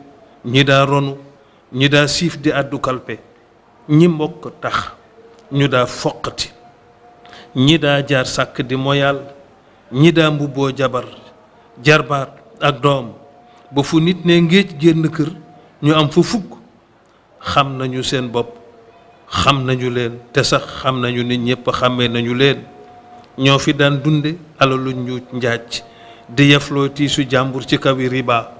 ñi daa ronu ñi daa siif di àddu kalpe ñi mbokk tax ñu daa foqati ñi daa jaar sàkk di moyal ñi daa mbubboo jabar jarbaat ak doom ba fu nit ne ngéej génn kër ñu am fa fukk xam nañu seen bopp xam nañu leen te sax xam nañu nit ñépp xàmmee nañu leen ñoo fi daan dunde alalu ñu njaaj di yefloo tiisu jàmbur ci kawi riba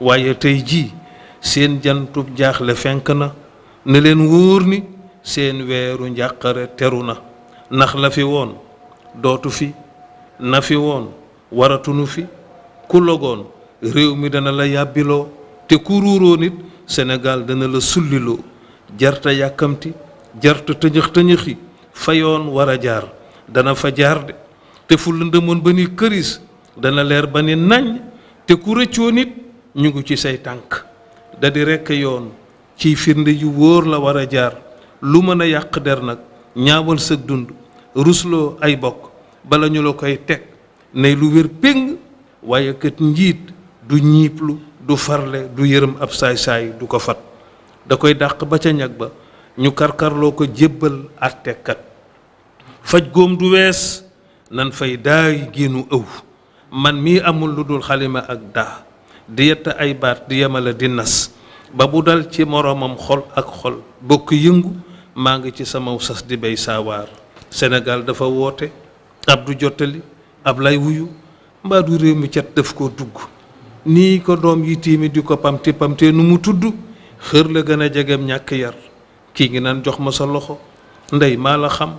waaye tey jii seen jantub jaaxle fenk na ne leen wóor ni seen weeru njàqare teru na ndax la fi woon dootu fi na fi woon waratunu fi ku logoon réew mi dana la yàbbiloo te ku ruuroo nit Sénégal dana la sulliloo jarta yàkkamti jarta tëñëx tëñëxi fa yoon war a jaar dana fa jaar de te fu lëndëmoon ba ni këris dana leer ba ni nañ te ku rëccoo nit ñu ngi ci say tànk da di rekk yoon ciy firnde yu wóor la war a jaar lu mën a yàq der nag ñaawal sa dund rusloo ay bokk bala ñu la koy teg ne lu wér péng waaye kat njiit du ñiiplu du farle du yërëm ab saay-saay du ko fat da koy dàq ba ca ñag ba ñu karkarloo ko jébbal àttekat faj góom du wees nan fay daay génnu ëw man mii amul lu dul xalima ak daa di yett ay baat di yemale di nas ba bu dal ci moroomam xol ak xol bokk yëngu maa ngi ci sama sas di bay saawaar Sénégal dafa woote Abdou jottali Ablaye wuyu mbaa du réew mi cat daf koo dugg nii ko doom yi tiimi di ko pamti pamte nu mu tudd xër la gën a jegeem ñàkk yar kii ngi naan jox ma sa loxo ndey maa la xam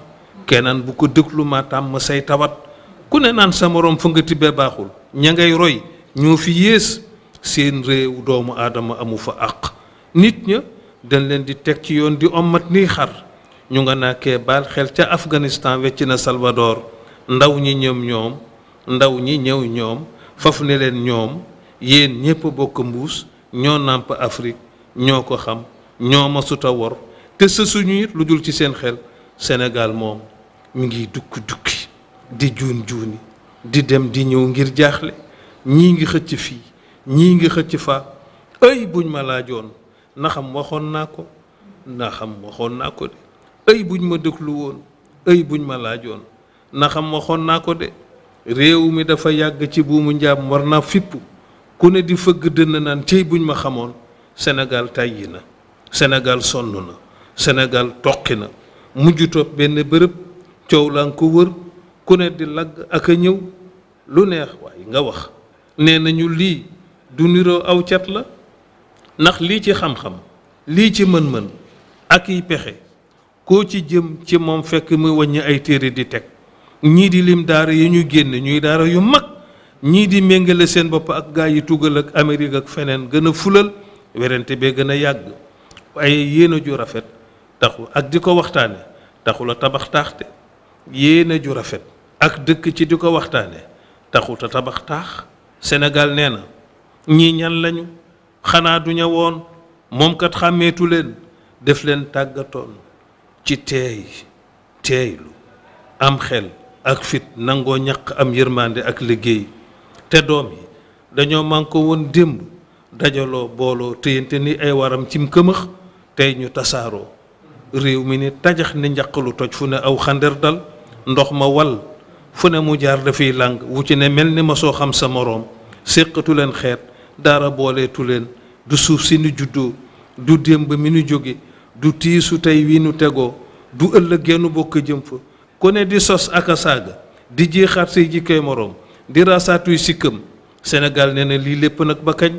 kenaan bu ko déglu ma tàmm say tawat ku ne naan sa moroom fa nga tibbee baaxul ña ngay roy ñoo fi yées seen réew doomu aadama amu fa àq nit ña dañ leen di teg ci yoon di ommat nii xar ñu nga naakee baal xel ca Afghanistan wecc na Salvador ndaw ñi ñëw ñoom faf ne leen ñoom yéen ñépp bokk mbuus ñoo nàmp Afrique ñoo ko xam ñoo ma suta wor te sa suñu it lu dul ci seen xel Sénégal moom mi ngi dukki di juuni di dem di ñëw ngir jaaxle ñii ngi xëcc fii ñii ngi xëcc fa ay buñ ma laajoon na xam waxoon naa ko de ay buñ ma déglu woon ay buñ ma laajoon na xam waxoon naa ko de réew mi dafa yàgg ci buumu njaam war naa fippu ku ne di fëgg dënn naan cey buñ ma xamoon Sénégal tàyyi na Sénégal sonn na Sénégal toqi na mujj topp benn bërëb coow laa nga ko wër ku ne di lagg ak a ñëw lu neex waaye nga wax nee nañu lii du niroo aw cat la ndax lii ci xam-xam lii ci mën-mën ak yi pexe koo ci jëm ci moom fekk muy wàññi ay téere di teg ñii di lim daara yi ñu génn ñuy daara yu mag ñii di méngale seen bopp ak gaa yi tugal ak Amérique ak feneen gën a fulal werante bee gën a yàgg waaye yéene ju rafet taxu ak di ko waxtaane taxul a tabax taax te yéene ju rafet ak dëkk ci di ko waxtaane taxut a tabax taax Sénégal nee na ñii ñan lañu xanaa du ña woon moom kat xàmmeetu leen def leen tàggatoon ci teeylu am xel ak fit nangoo ñaq am yërmande ak liggéey te doom yi dañoo mànko woon démb dajaloo booloo téyante ni ay waram cim këmëx tey ñu tasaaroo réew mi ni tajax ni njaq lu toj fu ne aw xander dal ndox ma wal fu ne mu jaar dafay làng wu ci ne mel ni ma soo xam sa moroom séqatu leen xeet dara booleetu leen du suuf si nu juddoo du démb mi nu jóge du tiisu tey wi nu tegoo du ëllëg gennu bokk jëm fa ku ne di sos ak a saaga di jeexaat say jikkoy moroom di rasaatuy sikkam Sénégal nee na lii lépp nag ba kañ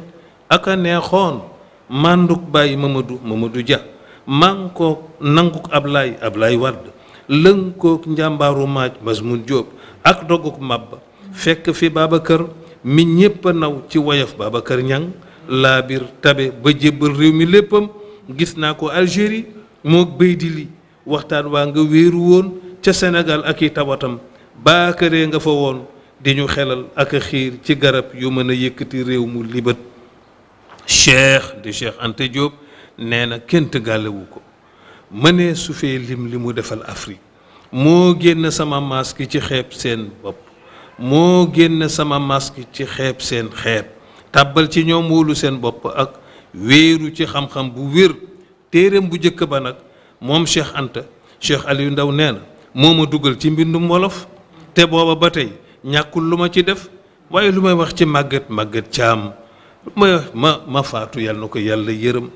ak a neexoon mànduk bàyyi Mamadou Dia mànkook nanguk Ablaye Wade lënkook njàmbaaru maaj Masmoun Diop ak doguk mabba fekk fi Babacar mi ñépp a naw ci woyof Babacar Niang laabir tabe ba jébbal réew mi léppam gis naa ko Algérie mook béy di li waxtaan waa nga wéeru woon ca Sénégal ak i tawatam baakaree nga fa woon di ñu xelal ak a xiir ci garab yu mën a yëkkati réew mu libat Cheikh Anta Diop nee na kenn tëggaalewu ko mënee su fee lim li mu defal Afrique moo génn sama masque ci xeeb seen bopp moo génn sama masque ci xeeb seen xeet tàbbal ci ñoom wóolu seen bopp ak wéeru ci xam-xam bu wér téereem bu njëkk ba nag moom Cheikh Anta Cheikh Aliou Ndaw nee na moo ma dugal ci mbindum wolof te booba ba tey ñàkkul lu ma ci def waaye lu may wax ci màgget caam lu may wax ma faatu yàlla na ko yàlla yërëm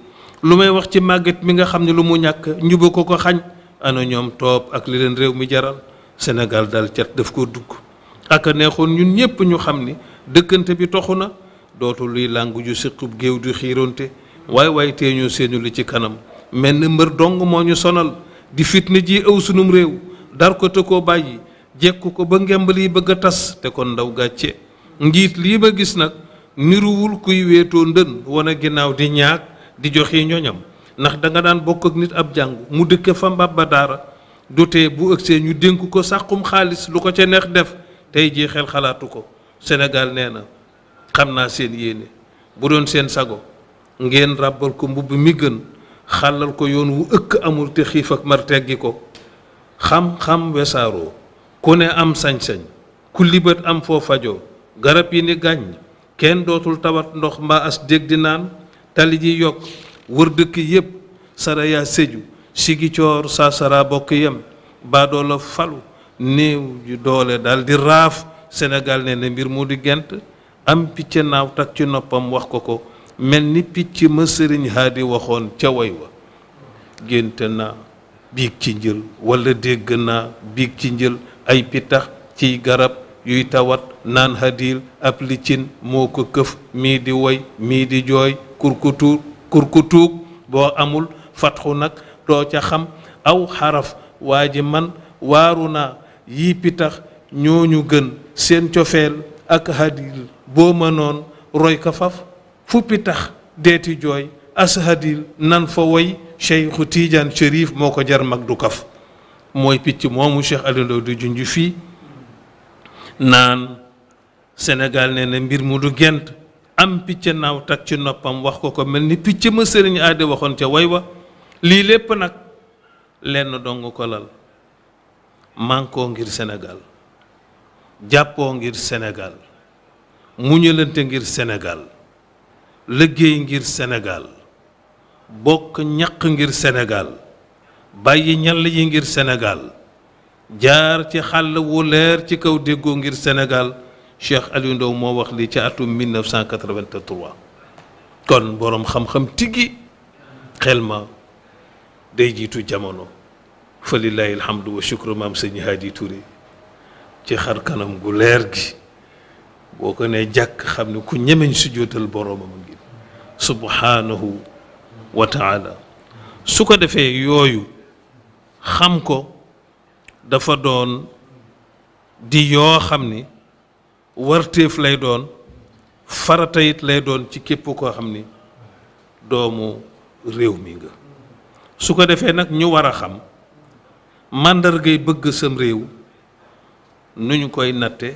lu may wax ci màgget mi nga xam ne lu mu ñàkk njuba ko xañ ana ñoom toob ak li leen réew mi jaral Sénégal daal cat daf ko dugg ak a neexoon ñun ñépp ñu xam ni dëkkante bi toxu na dootu luy làngu ju siqub géew du xiironte waaye tee ñoo seenu li ci kanam mel ni mbër dong moo ñu sonal di fitna ji ëw sunum réew dar ko te koo bàyyi jekku ko ba ngemb lii bëgg a tas te kon ndaw gàcce njiit lii ba gis nag niruwul kuy weetoo ndën wana ginnaaw di ñaag di joxe ñoñam ndax danga daan bokk ak nit ab jàngu mu dëkke fa mbab ba daara dotee bu ëgsee ñu dénk ko sàqum xaalis lu ko ca neex def tey jii xel xalaatu ko Sénégal nee na xam naa seen yéene bu doon seen sago ngeen ràbbal ko mbubb mi gën xàllal ko yoon wu ëkk amul te xiif ak mar teggi ko xam-xam wesaaroo ku ne am sañ-sañ ku libat am foo fajoo garab yi ni gàññ kenn dootul tawat ndox mbaa as dég di naan tali ji yokk wër dëkk yépp Saraya Sédhiou Ziguinchor Sarsara bokk yem baadoo la falu néew ju doole daal di raaf Sénégal nee na mbir mu di gent am picc naaw tak ci noppam wax ko mel ni picc ma sëriñ Haadi waxoon ca way wa génte naa biig ci njël wala dégg naa biig ci njël ay pitax ciy garab yuy tawat naan hadil ab liccin moo ko këf mii di woy mii di jooy kurkutuug boo amul fatxu nag doo ca xam aw xaraf waa ji man waaru naa yii pitax ñooñu gën seen cofeel ak hadil boo mënoon roy ka faf fu pitax deeti jooy as hadil nan fa woy Cheikhu Tidiane Chérif moo ko jar mag du kaf mooy picc moomu Cheikh Aliou Ndao di junj fii naan Sénégal nee na mbir mu du gent am picc naaw tak ci noppam wax ko mel ni picc ma sëriñ aade waxoon ca way wa lii lépp nag lenn dong ko lal mànkoo ngir Sénégal jàppoo ngir Sénégal muñalante ngir Sénégal liggéey ngir Sénégal bokk ñaq ngir Sénégal bàyyi ñall yi ngir Sénégal jaar ci xàll wu leer ci kaw déggoo ngir Sénégal Cheikh Aliou Ndao moo wax lii ci atum 1983 kon boroom xam-xam tiggi xel ma day jiitu jamono fa lillahi alhamdu wa shukru maam sëñ Haadi Touré ci xar kanam gu leer gi boo ko ne jàkk xam ne ku ñemeñ sujjóotal boroomam a ngi subhanahu wa taala su ko defee yooyu xam ko dafa doon di yoo xam ni warteef lay doon farata it lay doon ci képp koo xam ni doomu réew mi nga su ko defee nag ñu war a xam màndargay bëgg sam réew nu ñu koy natte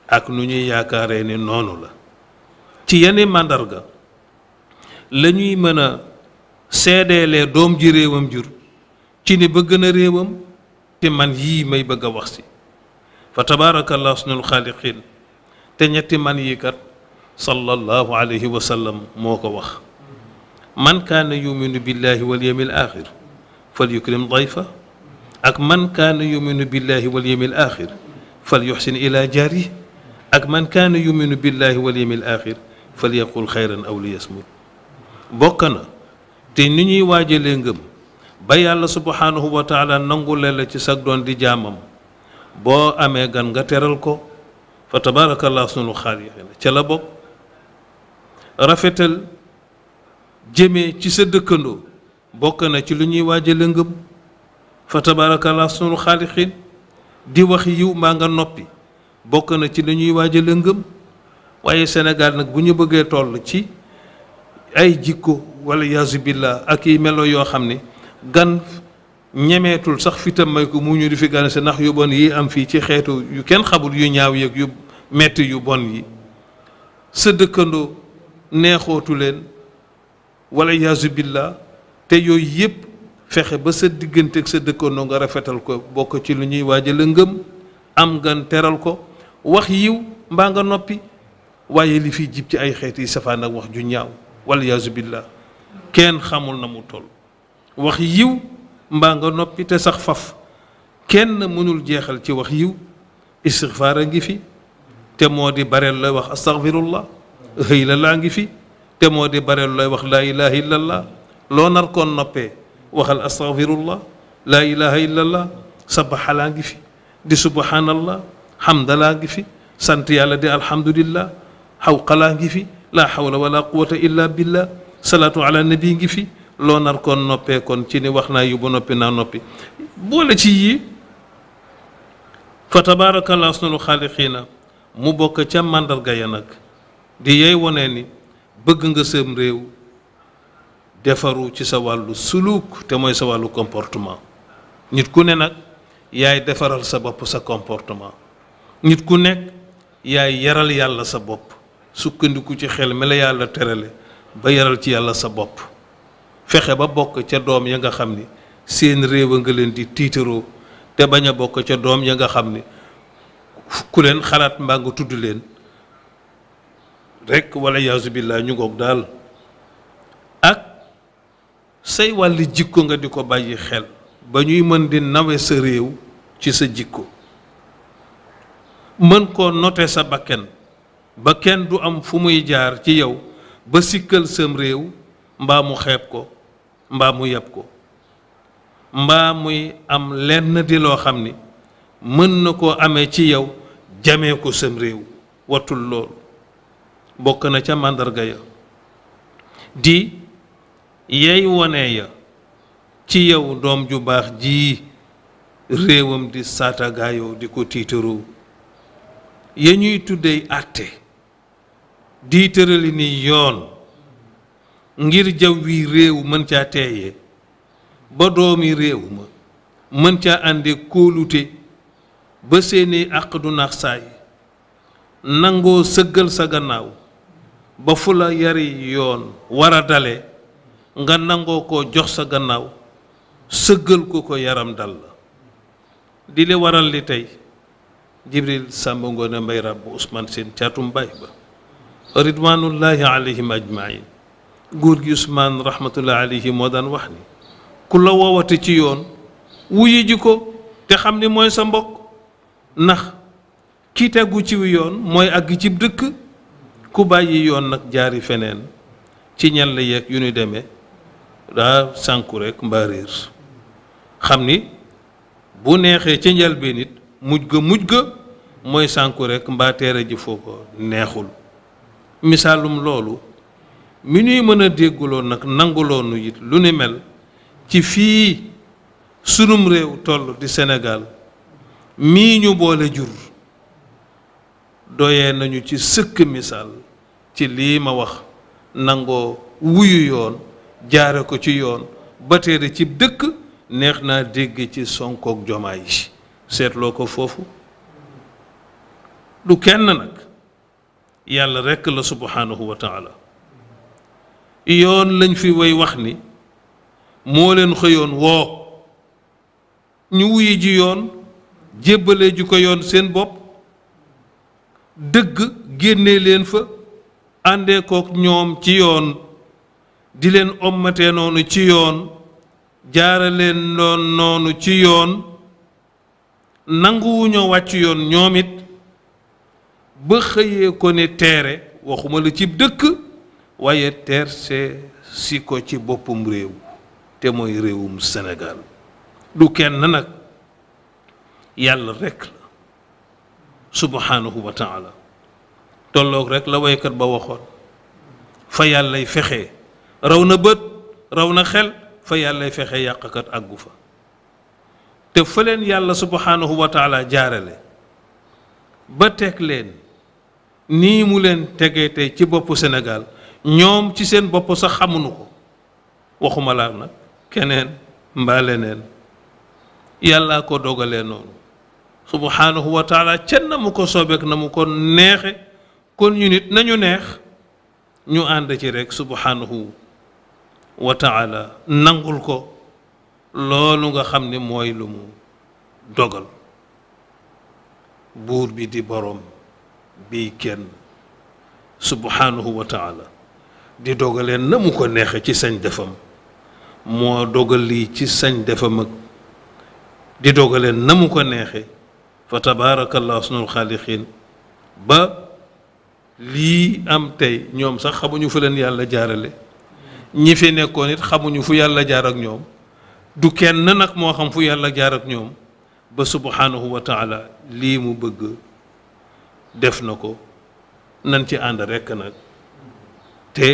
ak nu ñuy yaakaaree ni noonu la ci yenn màndarga la ñuy mën a seedeelee doom ji réewam jur ci ni bëgg na réewam te man yii may bëgg a wax si fa tabaarakallahu ahsanul xaaliqiin te ñetti man yi kat sallallahu alayhi wa sallam moo ko wax man kaana yuminu billahi wal yawmil axir fal yukrim dayfa ak man kaana yuminu billahi wal yawmil axir fal yuxsin ila jaari ak man kaana yuminu billahi wal yawmil axir falyaqul xayran aw liyasmut. bokk na te ni ñuy waajalee ngëm ba yàlla subhanahu wa taala nangule la ci sag doon di jaamam boo amee gan nga teral ko fa tabarakallah sunu xaaliqina ca la bokk. rafetal jëmee ci sa dëkkandoo bokk na ci lu ñuy waajale ngëm fa tabarakallah sunu xaaliqin. di wax yiw mbaa nga noppi bokk na ci lu ñuy waajale ngëm. waaye Sénégal nag bu ñu bëggee toll ci ay jikko wala yaasu billah ak i melo yoo xam ne gan ñemeetul sax fitam may ko mu ñu di fi gan si ndax yu bon yi am fii ci xeetu yu kenn xamul yu ñaaw yeeg yu metti yu bon yi sa dëkkandoo neexootu leen wala yaasu billah te yooyu yëpp fexe ba sa diggante ak sa dëkkandoo nga rafetal ko bokk ci lu ñuy waajale ngëm. am gan teral ko wax yiw mbaa nga noppi waaye li fiy jib ci ay xeet yi safaan ak wax ju ñaaw wala yaasu billah kenn xamul na mu toll. wax yiw mbaa nga noppi te sax faf kenn mënul jeexal ci wax yiw. istixfaar a ngi fi te moo di bareel looy wax astaghfirullah. xëy la laa ngi fi te moo di bareel looy wax laa ilaha illallah. loo nar koon noppee waxal astaghfirullah laa ilaha illallah. sabaxa laa ngi fi di subhanallah. xamdalaa ngi fi sant yàlla di alhamdulillah. xawqalaa ngi fi laa xawla wala quwata illa billah. salaatu ala nabi ngi fi. loo nar koon noppee kon ci ni wax naa yu ba noppi naa noppi boole ci yii fa tabaarakallah sunu xaaliqiina mu bokk ca màndarga ya nag di yey wone ni bëgg nga sëm réew defaru ci sa wàllu suluk te mooy sa wàllu comportement. nit ku ne nag yaay defaral sa bopp sa comportement. nit ku nekk yaay yaral yàlla sa bopp sukkandiku ci xel mi la yàlla terale ba yaral ci yàlla sa bopp. fexe ba bokk ca doom ya nga xam ni seen réew a nga leen di tiitaroo te bañ a bokk ca doom ya nga xam ni ku leen xalaat mbaa nga tudd leen rekk wala yaasu billah ñu ngoog daal. ak say wàlli jikko nga di ko bàyyi xel ba ñuy mën di nawe sa réew ci sa jikko. mën koo note sa bakken ba kenn du am fu muy jaar ci yow ba sikkal sam réew mbaa mu xeeb ko mbaa mu yeb ko mbaa muy am lenn di loo xam ni mën na koo amee ci yow jamee ko sam réew. wattul loolu bokk na ca màndarga ya di yey wone ya ci yow doom ju baax ji réewam di saatagaayoo di ko tiitaroo ya ñuy tuddee àtte di tërali ni yoon ngir jaw wi réew mën caa teeyee ba doomi réew ma mën caa ànde kóolute ba seeni àq du naax saay nangoo sëggal sa gannaaw ba fu la yari yoon war a dale nga nangoo ko jox sa gannaaw sëggal ko yaram dal la. di li waral li tey Jibril Samba Ngoone Mbay Ràbb Ousmane Seen caatum baay ba ridwanullahi alayhim ajmain góor gi Ousmane rahmatullahi alayhi moo daan wax ni ku la woowate ci yoon wuyu ji ko te xam ni mooy sa mbokk ndax ki tegu ci yoon mooy àgg ci dëkk. ku bàyyi yoon nag jaari feneen ci ñan la yeeg yu ñu demee daa sànku rek mbaa réer. xam ni bu neexee ci njëlbeen nit mujj ga mooy sànku rek mbaa teere ji foo ko neexul. misaalum loolu mi ñuy mën a dégguloo nag nanguloonu it lu ni mel ci fii sunum réew toll di Sénégal mii ñu boole jur doyee nañu ci sëkk misaal ci lii ma wax nangoo wuyu yoon jaare ko ci yoon ba teere ci dëkk neex naa dégg ci Sonkook Jomaay yi seetloo ko foofu. du kenn nag yàlla rekk la subhanahu wa taala. yoon lañ fi way wax ni moo leen xëyoon woo ñu wuyi ji yoon jébbale ji ko yoon seen bopp dëgg génnee leen fa àndee kook ñoom ci yoon di leen ommatee noonu ci yoon jaara leen doon noonu ci yoon nanguwuñoo wàcc yoon ñoom it ba xëyee ko ne teere waxuma la ci dëkk waaye teer si ko ci boppum réew te mooy réewum Sénégal du kenn nag yàlla rekk la subhanahu wa taala tolloog rek la waykat ba waxoon fa yàllay fexe raw na bët raw na xel fa yàllay fexe yàqkat àggu fa te fa leen yàlla subhanahu wa taala jaarale ba teg leen nii mu leen tegee tey ci boppu Sénégal ñoom ci seen bopp sax xamuñu ko waxuma laa nag keneen mbaa leneen yàllaa ko dogalee noonu subhanahu wa taala ca na mu ko soobeek na mu ko neexe kon ñu nit nañu neex ñu ànd ci rek subhanahu wa taala nangul ko loolu nga xam ne mooy lu mu dogal buur bi di borom bii kenn subhanahu wa taala di dogalee na mu ko neexe ci sañ defam moo dogal lii ci sañ defam ak di dogalee na mu ko neexe fa tabaarakallahu ahsanul xaaliqiin ba lii am tey ñoom sax xamuñu fu leen yàlla jaarale ñi fi nekkoon it xamuñu fu yàlla jaar ak ñoom du kenn nag moo xam fu yàlla jaar ak ñoom ba subhanahu wa taala lii mu bëgg def na ko nan ci ànd rekk nag te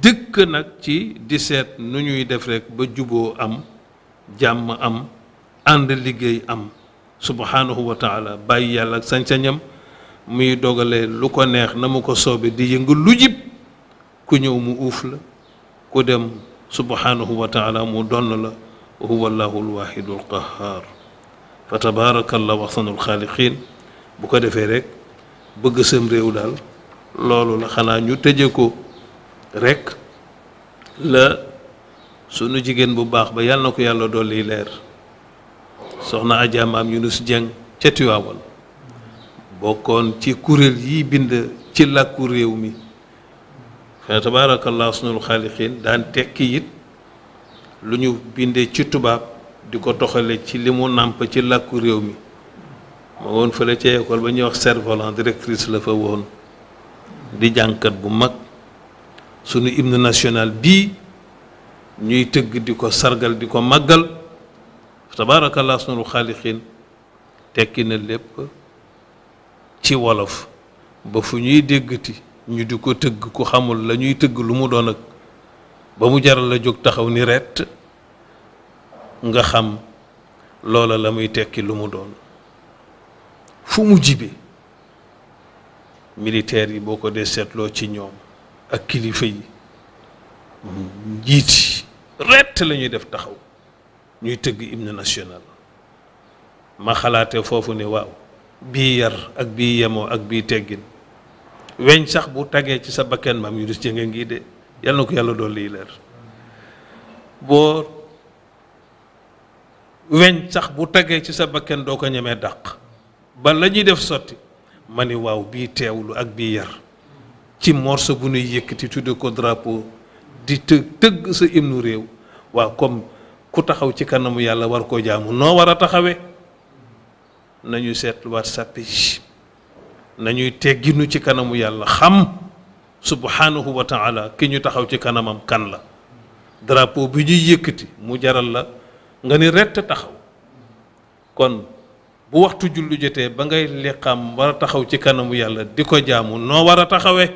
dëkk nag ci di seet nu ñuy def rekk ba juboo am jàmm am ànd liggéey am subhanahu wa taala bàyyi yàlla ak sañ-sañam muy dogalee lu ko neex na mu ko soobe di yëngu lu jib ku ñëw mu uuf la ku dem subhanahu wa taala mu donn la huwa allahu alwahidu alqahar fa tabarakallahu ahsanul xaaliqiin bu ko defee rek bëgg sam réew daal loolu la xanaa ñu tëje ko rek la sunu jigéen bu baax ba yàlla na ko yàlla dolli leer soxna Adja Maam Yunus Jeng ca Tiwaawan bokkoon ci kuréel yi bind ci làkku réew mi fa tabarakallahu ahsanul xaaliqiin daan tekki it lu ñu bindee ci tubaab di ko toxale ci li mu nàmp ci làkku réew mi ma woon fële ca école ba ñuy wax Cerf-Volant directrice la fa woon di jànkat bu mag sunu hymne national bii ñuy tëgg di ko sargal di ko màggal tabaarakallah ahsanul xaaliqiin tekki na lépp ci wolof ba fu ñuy déggati ñu di ko tëgg ku xamul la ñuy tëgg lu mu doon ak ba mu jaral la jóg taxaw ni ret nga xam loola la muy tekki lu mu doon fu mu jibe militaire yi boo ko dee seetloo ci ñoom ak kilifa yi njiit yi ret la ñuy def taxaw ñuy tëgg hymne national ma xalaate foofu ne waaw bii yar ak bii yemoo ak bii teggin weñ sax bu tagee ci sa bakken maam yu dus jënge ngi de yal na ko yàlla doon lii leer boo weñ sax bu tagee ci sa bakken doo ko ñemee dàq ba la ñuy def sotti ma ni waaw bii teewlu ak bii yar ci morceau bu nuy yëkkati tudde ko drapeau di tëgg sa hymne réew waaw comme ku taxaw ci kanamu yàlla war koo jaamu noo war a taxawee nañu seetluwaat sàppe yi nañuy tegginu ci kanamu yàlla xam subhanahu wa taala ki ñu taxaw ci kanamam kan la drapeau bi ñuy yëkkati mu jaral la nga ni rett taxaw kon bu waxtu jullu jotee ba ngay liqaam war a taxaw ci kanamu yàlla di ko jaamu noo war a taxawee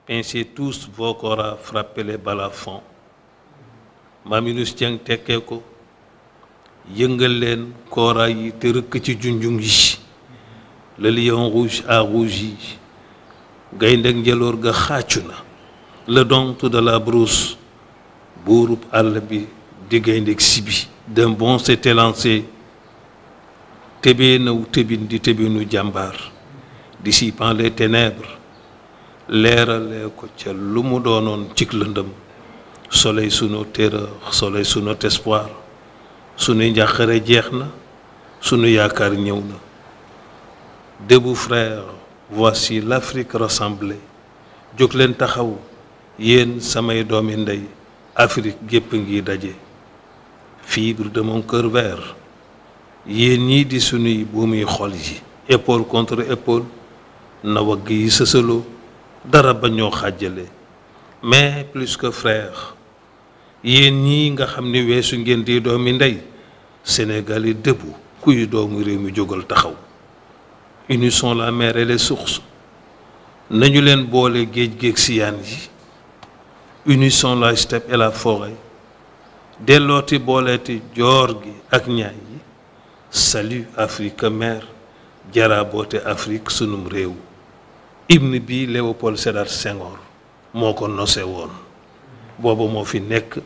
pincez tous vos corps, frappez les balafons Maam Yunus Jeng tekkee ko yëngal leen koora yi te rëkk ci junjung yi le lion rouge a rougi gayndeg njëloor ga xàccu na le dompte de la brousse buurub àll bi di gayndeg sibi d'un bond s'est élancé tebee naw tebin di tebinu jàmbaar dissipant les ténèbres leeralee ko ca lu mu doonoon cig lëndëm soleil sous nos terreurs soleil sous notre espoir sunu njàqare jeex na sunu yaakaar ñëw na debout frères voici l'Afrique rassemblée jóg leen taxaw yéen samay doomi ndey Afrique gépp ngi daje fibre de mon cœur vert yéen ñii di sunuy buumuy xol yi épaule contre épaule na wagg yi sësaloo dara ba ñoo xàjjale mais plus que frère yéen ñii nga xam ni weesu ngeen di doomi ndey Sénégal yi debout kuy doomu réew mi jógal taxaw unissons la mer et les sources nañu leen boole géej géeg siyaan yi unissons la steppe et la forêt dellooti booleeti joor gi ak ñaay yi salut Afrique mère jaraboote Afrique sunum réew hymne bi Léopold Sédar Senghor moo ko nose woon booba moo fi nekk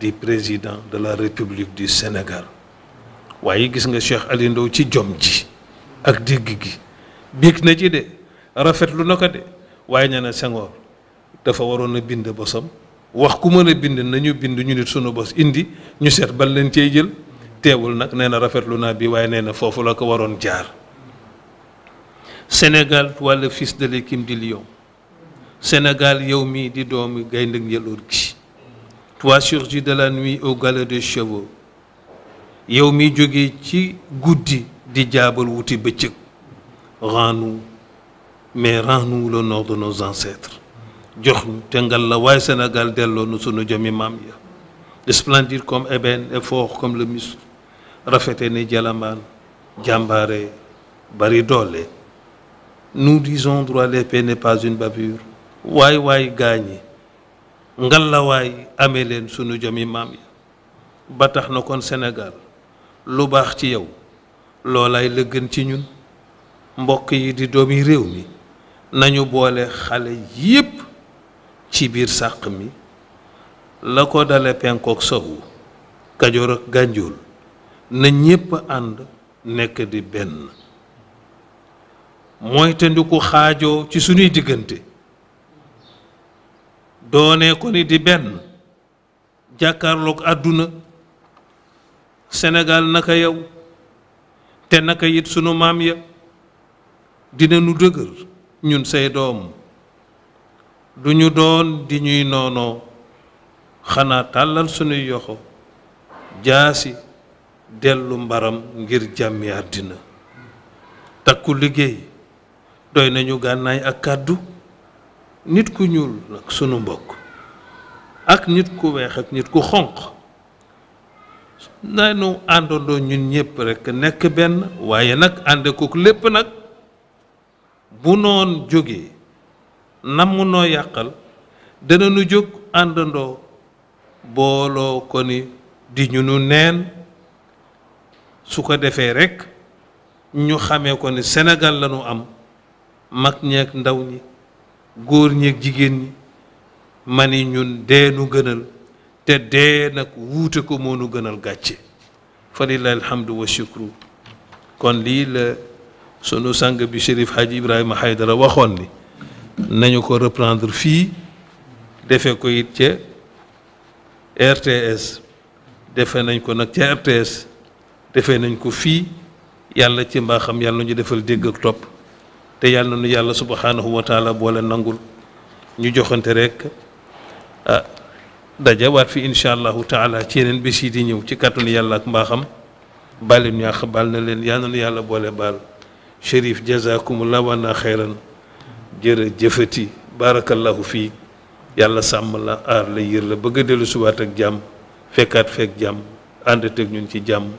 di président de la République du Sénégal waaye gis nga Cheikh Ali Ndaw ci jom ji ak dégg gi bég na ci de rafetlu na ko de waaye ña ne Senghor dafa waroon a bind bosam wax ku mën a bind nañu bind ñu nit sunu bos indi ñu seet bal leen cey jël teewul nag nee na rafetlu naa bi waaye nee na foofu la ko waroon jaar. Sénégal, toi le fils de l'équipe du lion. Sénégal, yow mi di doomu gaynde njëloor gi. Toi surgi de la nuit au galop des chevaux. Yow mi jóge ci guddi di jaabal wuti bëccëg. Rends-nous, mais rends-nous l'honneur de nos ancêtres. Jox ñu te ngal la waaye Sénégal delloo nu sunu jëmi maam ya. Splendide comme ébène et fort comme le muscle. Rafete ni jalamaan jàmbaare bari doole. Nous disons droit l'épée n'est pas une bavure. waay waay gaañi ngal la waay amee leen sunu jëmi maam ya ba tax na kon Sénégal lu baax ci yow loolaay la gën ci ñun mbokk yi di doomi réew mi nañu boole xale yépp ci biir sàq mi la ko dale penkook sowu Kajoor ak Gànjool na ñépp ànd nekk di benn mooy te ndi ko xaajoo ci sunuy diggante doone ko ni di benn jàkkaarloog àdduna Sénégal naka yow te naka it sunu maam ya dina nu dëgër ñun say doom duñu doon di ñuy noonoo xanaa tàllal sunuy yoxo jaasi dellu mbaram ngir jàmmi àddina takku liggéey doy nañu gànnaay ak kàddu nit ku ñuul nag sunu mbokk ak nit ku weex ak nit ku xonq nañu àndandoo ñun ñépp rekk nekk benn waaye nag ànde ko lépp nag bu noon jógee namm noo yàqal dana nu jóg àndandoo booloo ko ni di ñu nu neen su ko defee rekk ñu xamee ko ni Sénégal lañu am mag ñeek ndaw ñi góor ñeek jigéen ñi mani ñun dee nu gënal te dee nag wuute ko moo nu gënal gàcce fa lillahi alhamdu wa shukru kon lii la sunu sang bi Chérif Hadji Ibrahima Haydara waxoon ni nañu ko reprendre fii defe ko it ca RTS defe nañ ko nag ca RTS defe nañ ko fii yàlla ci mbaaxam yàlla ñu defal dégg ak topp te yàlla nu yàlla subhanahu wa taala boole nangul ñu joxante rek dajawaat fi incha allahu taala ci yeneen bés yi di ñëw ci kàttanu yàlla ak mbaaxam bàlli ñu àq baal na leen yàlla nu yàlla boole baal Chérif jazakumullah wa na xeyran jërëjëfati barakallahu fii yàlla sàmm la aar la yër la bëgg a dellu subaat ak jàmm fekkaat fekk jàmm ànd teg ñun ci jàmm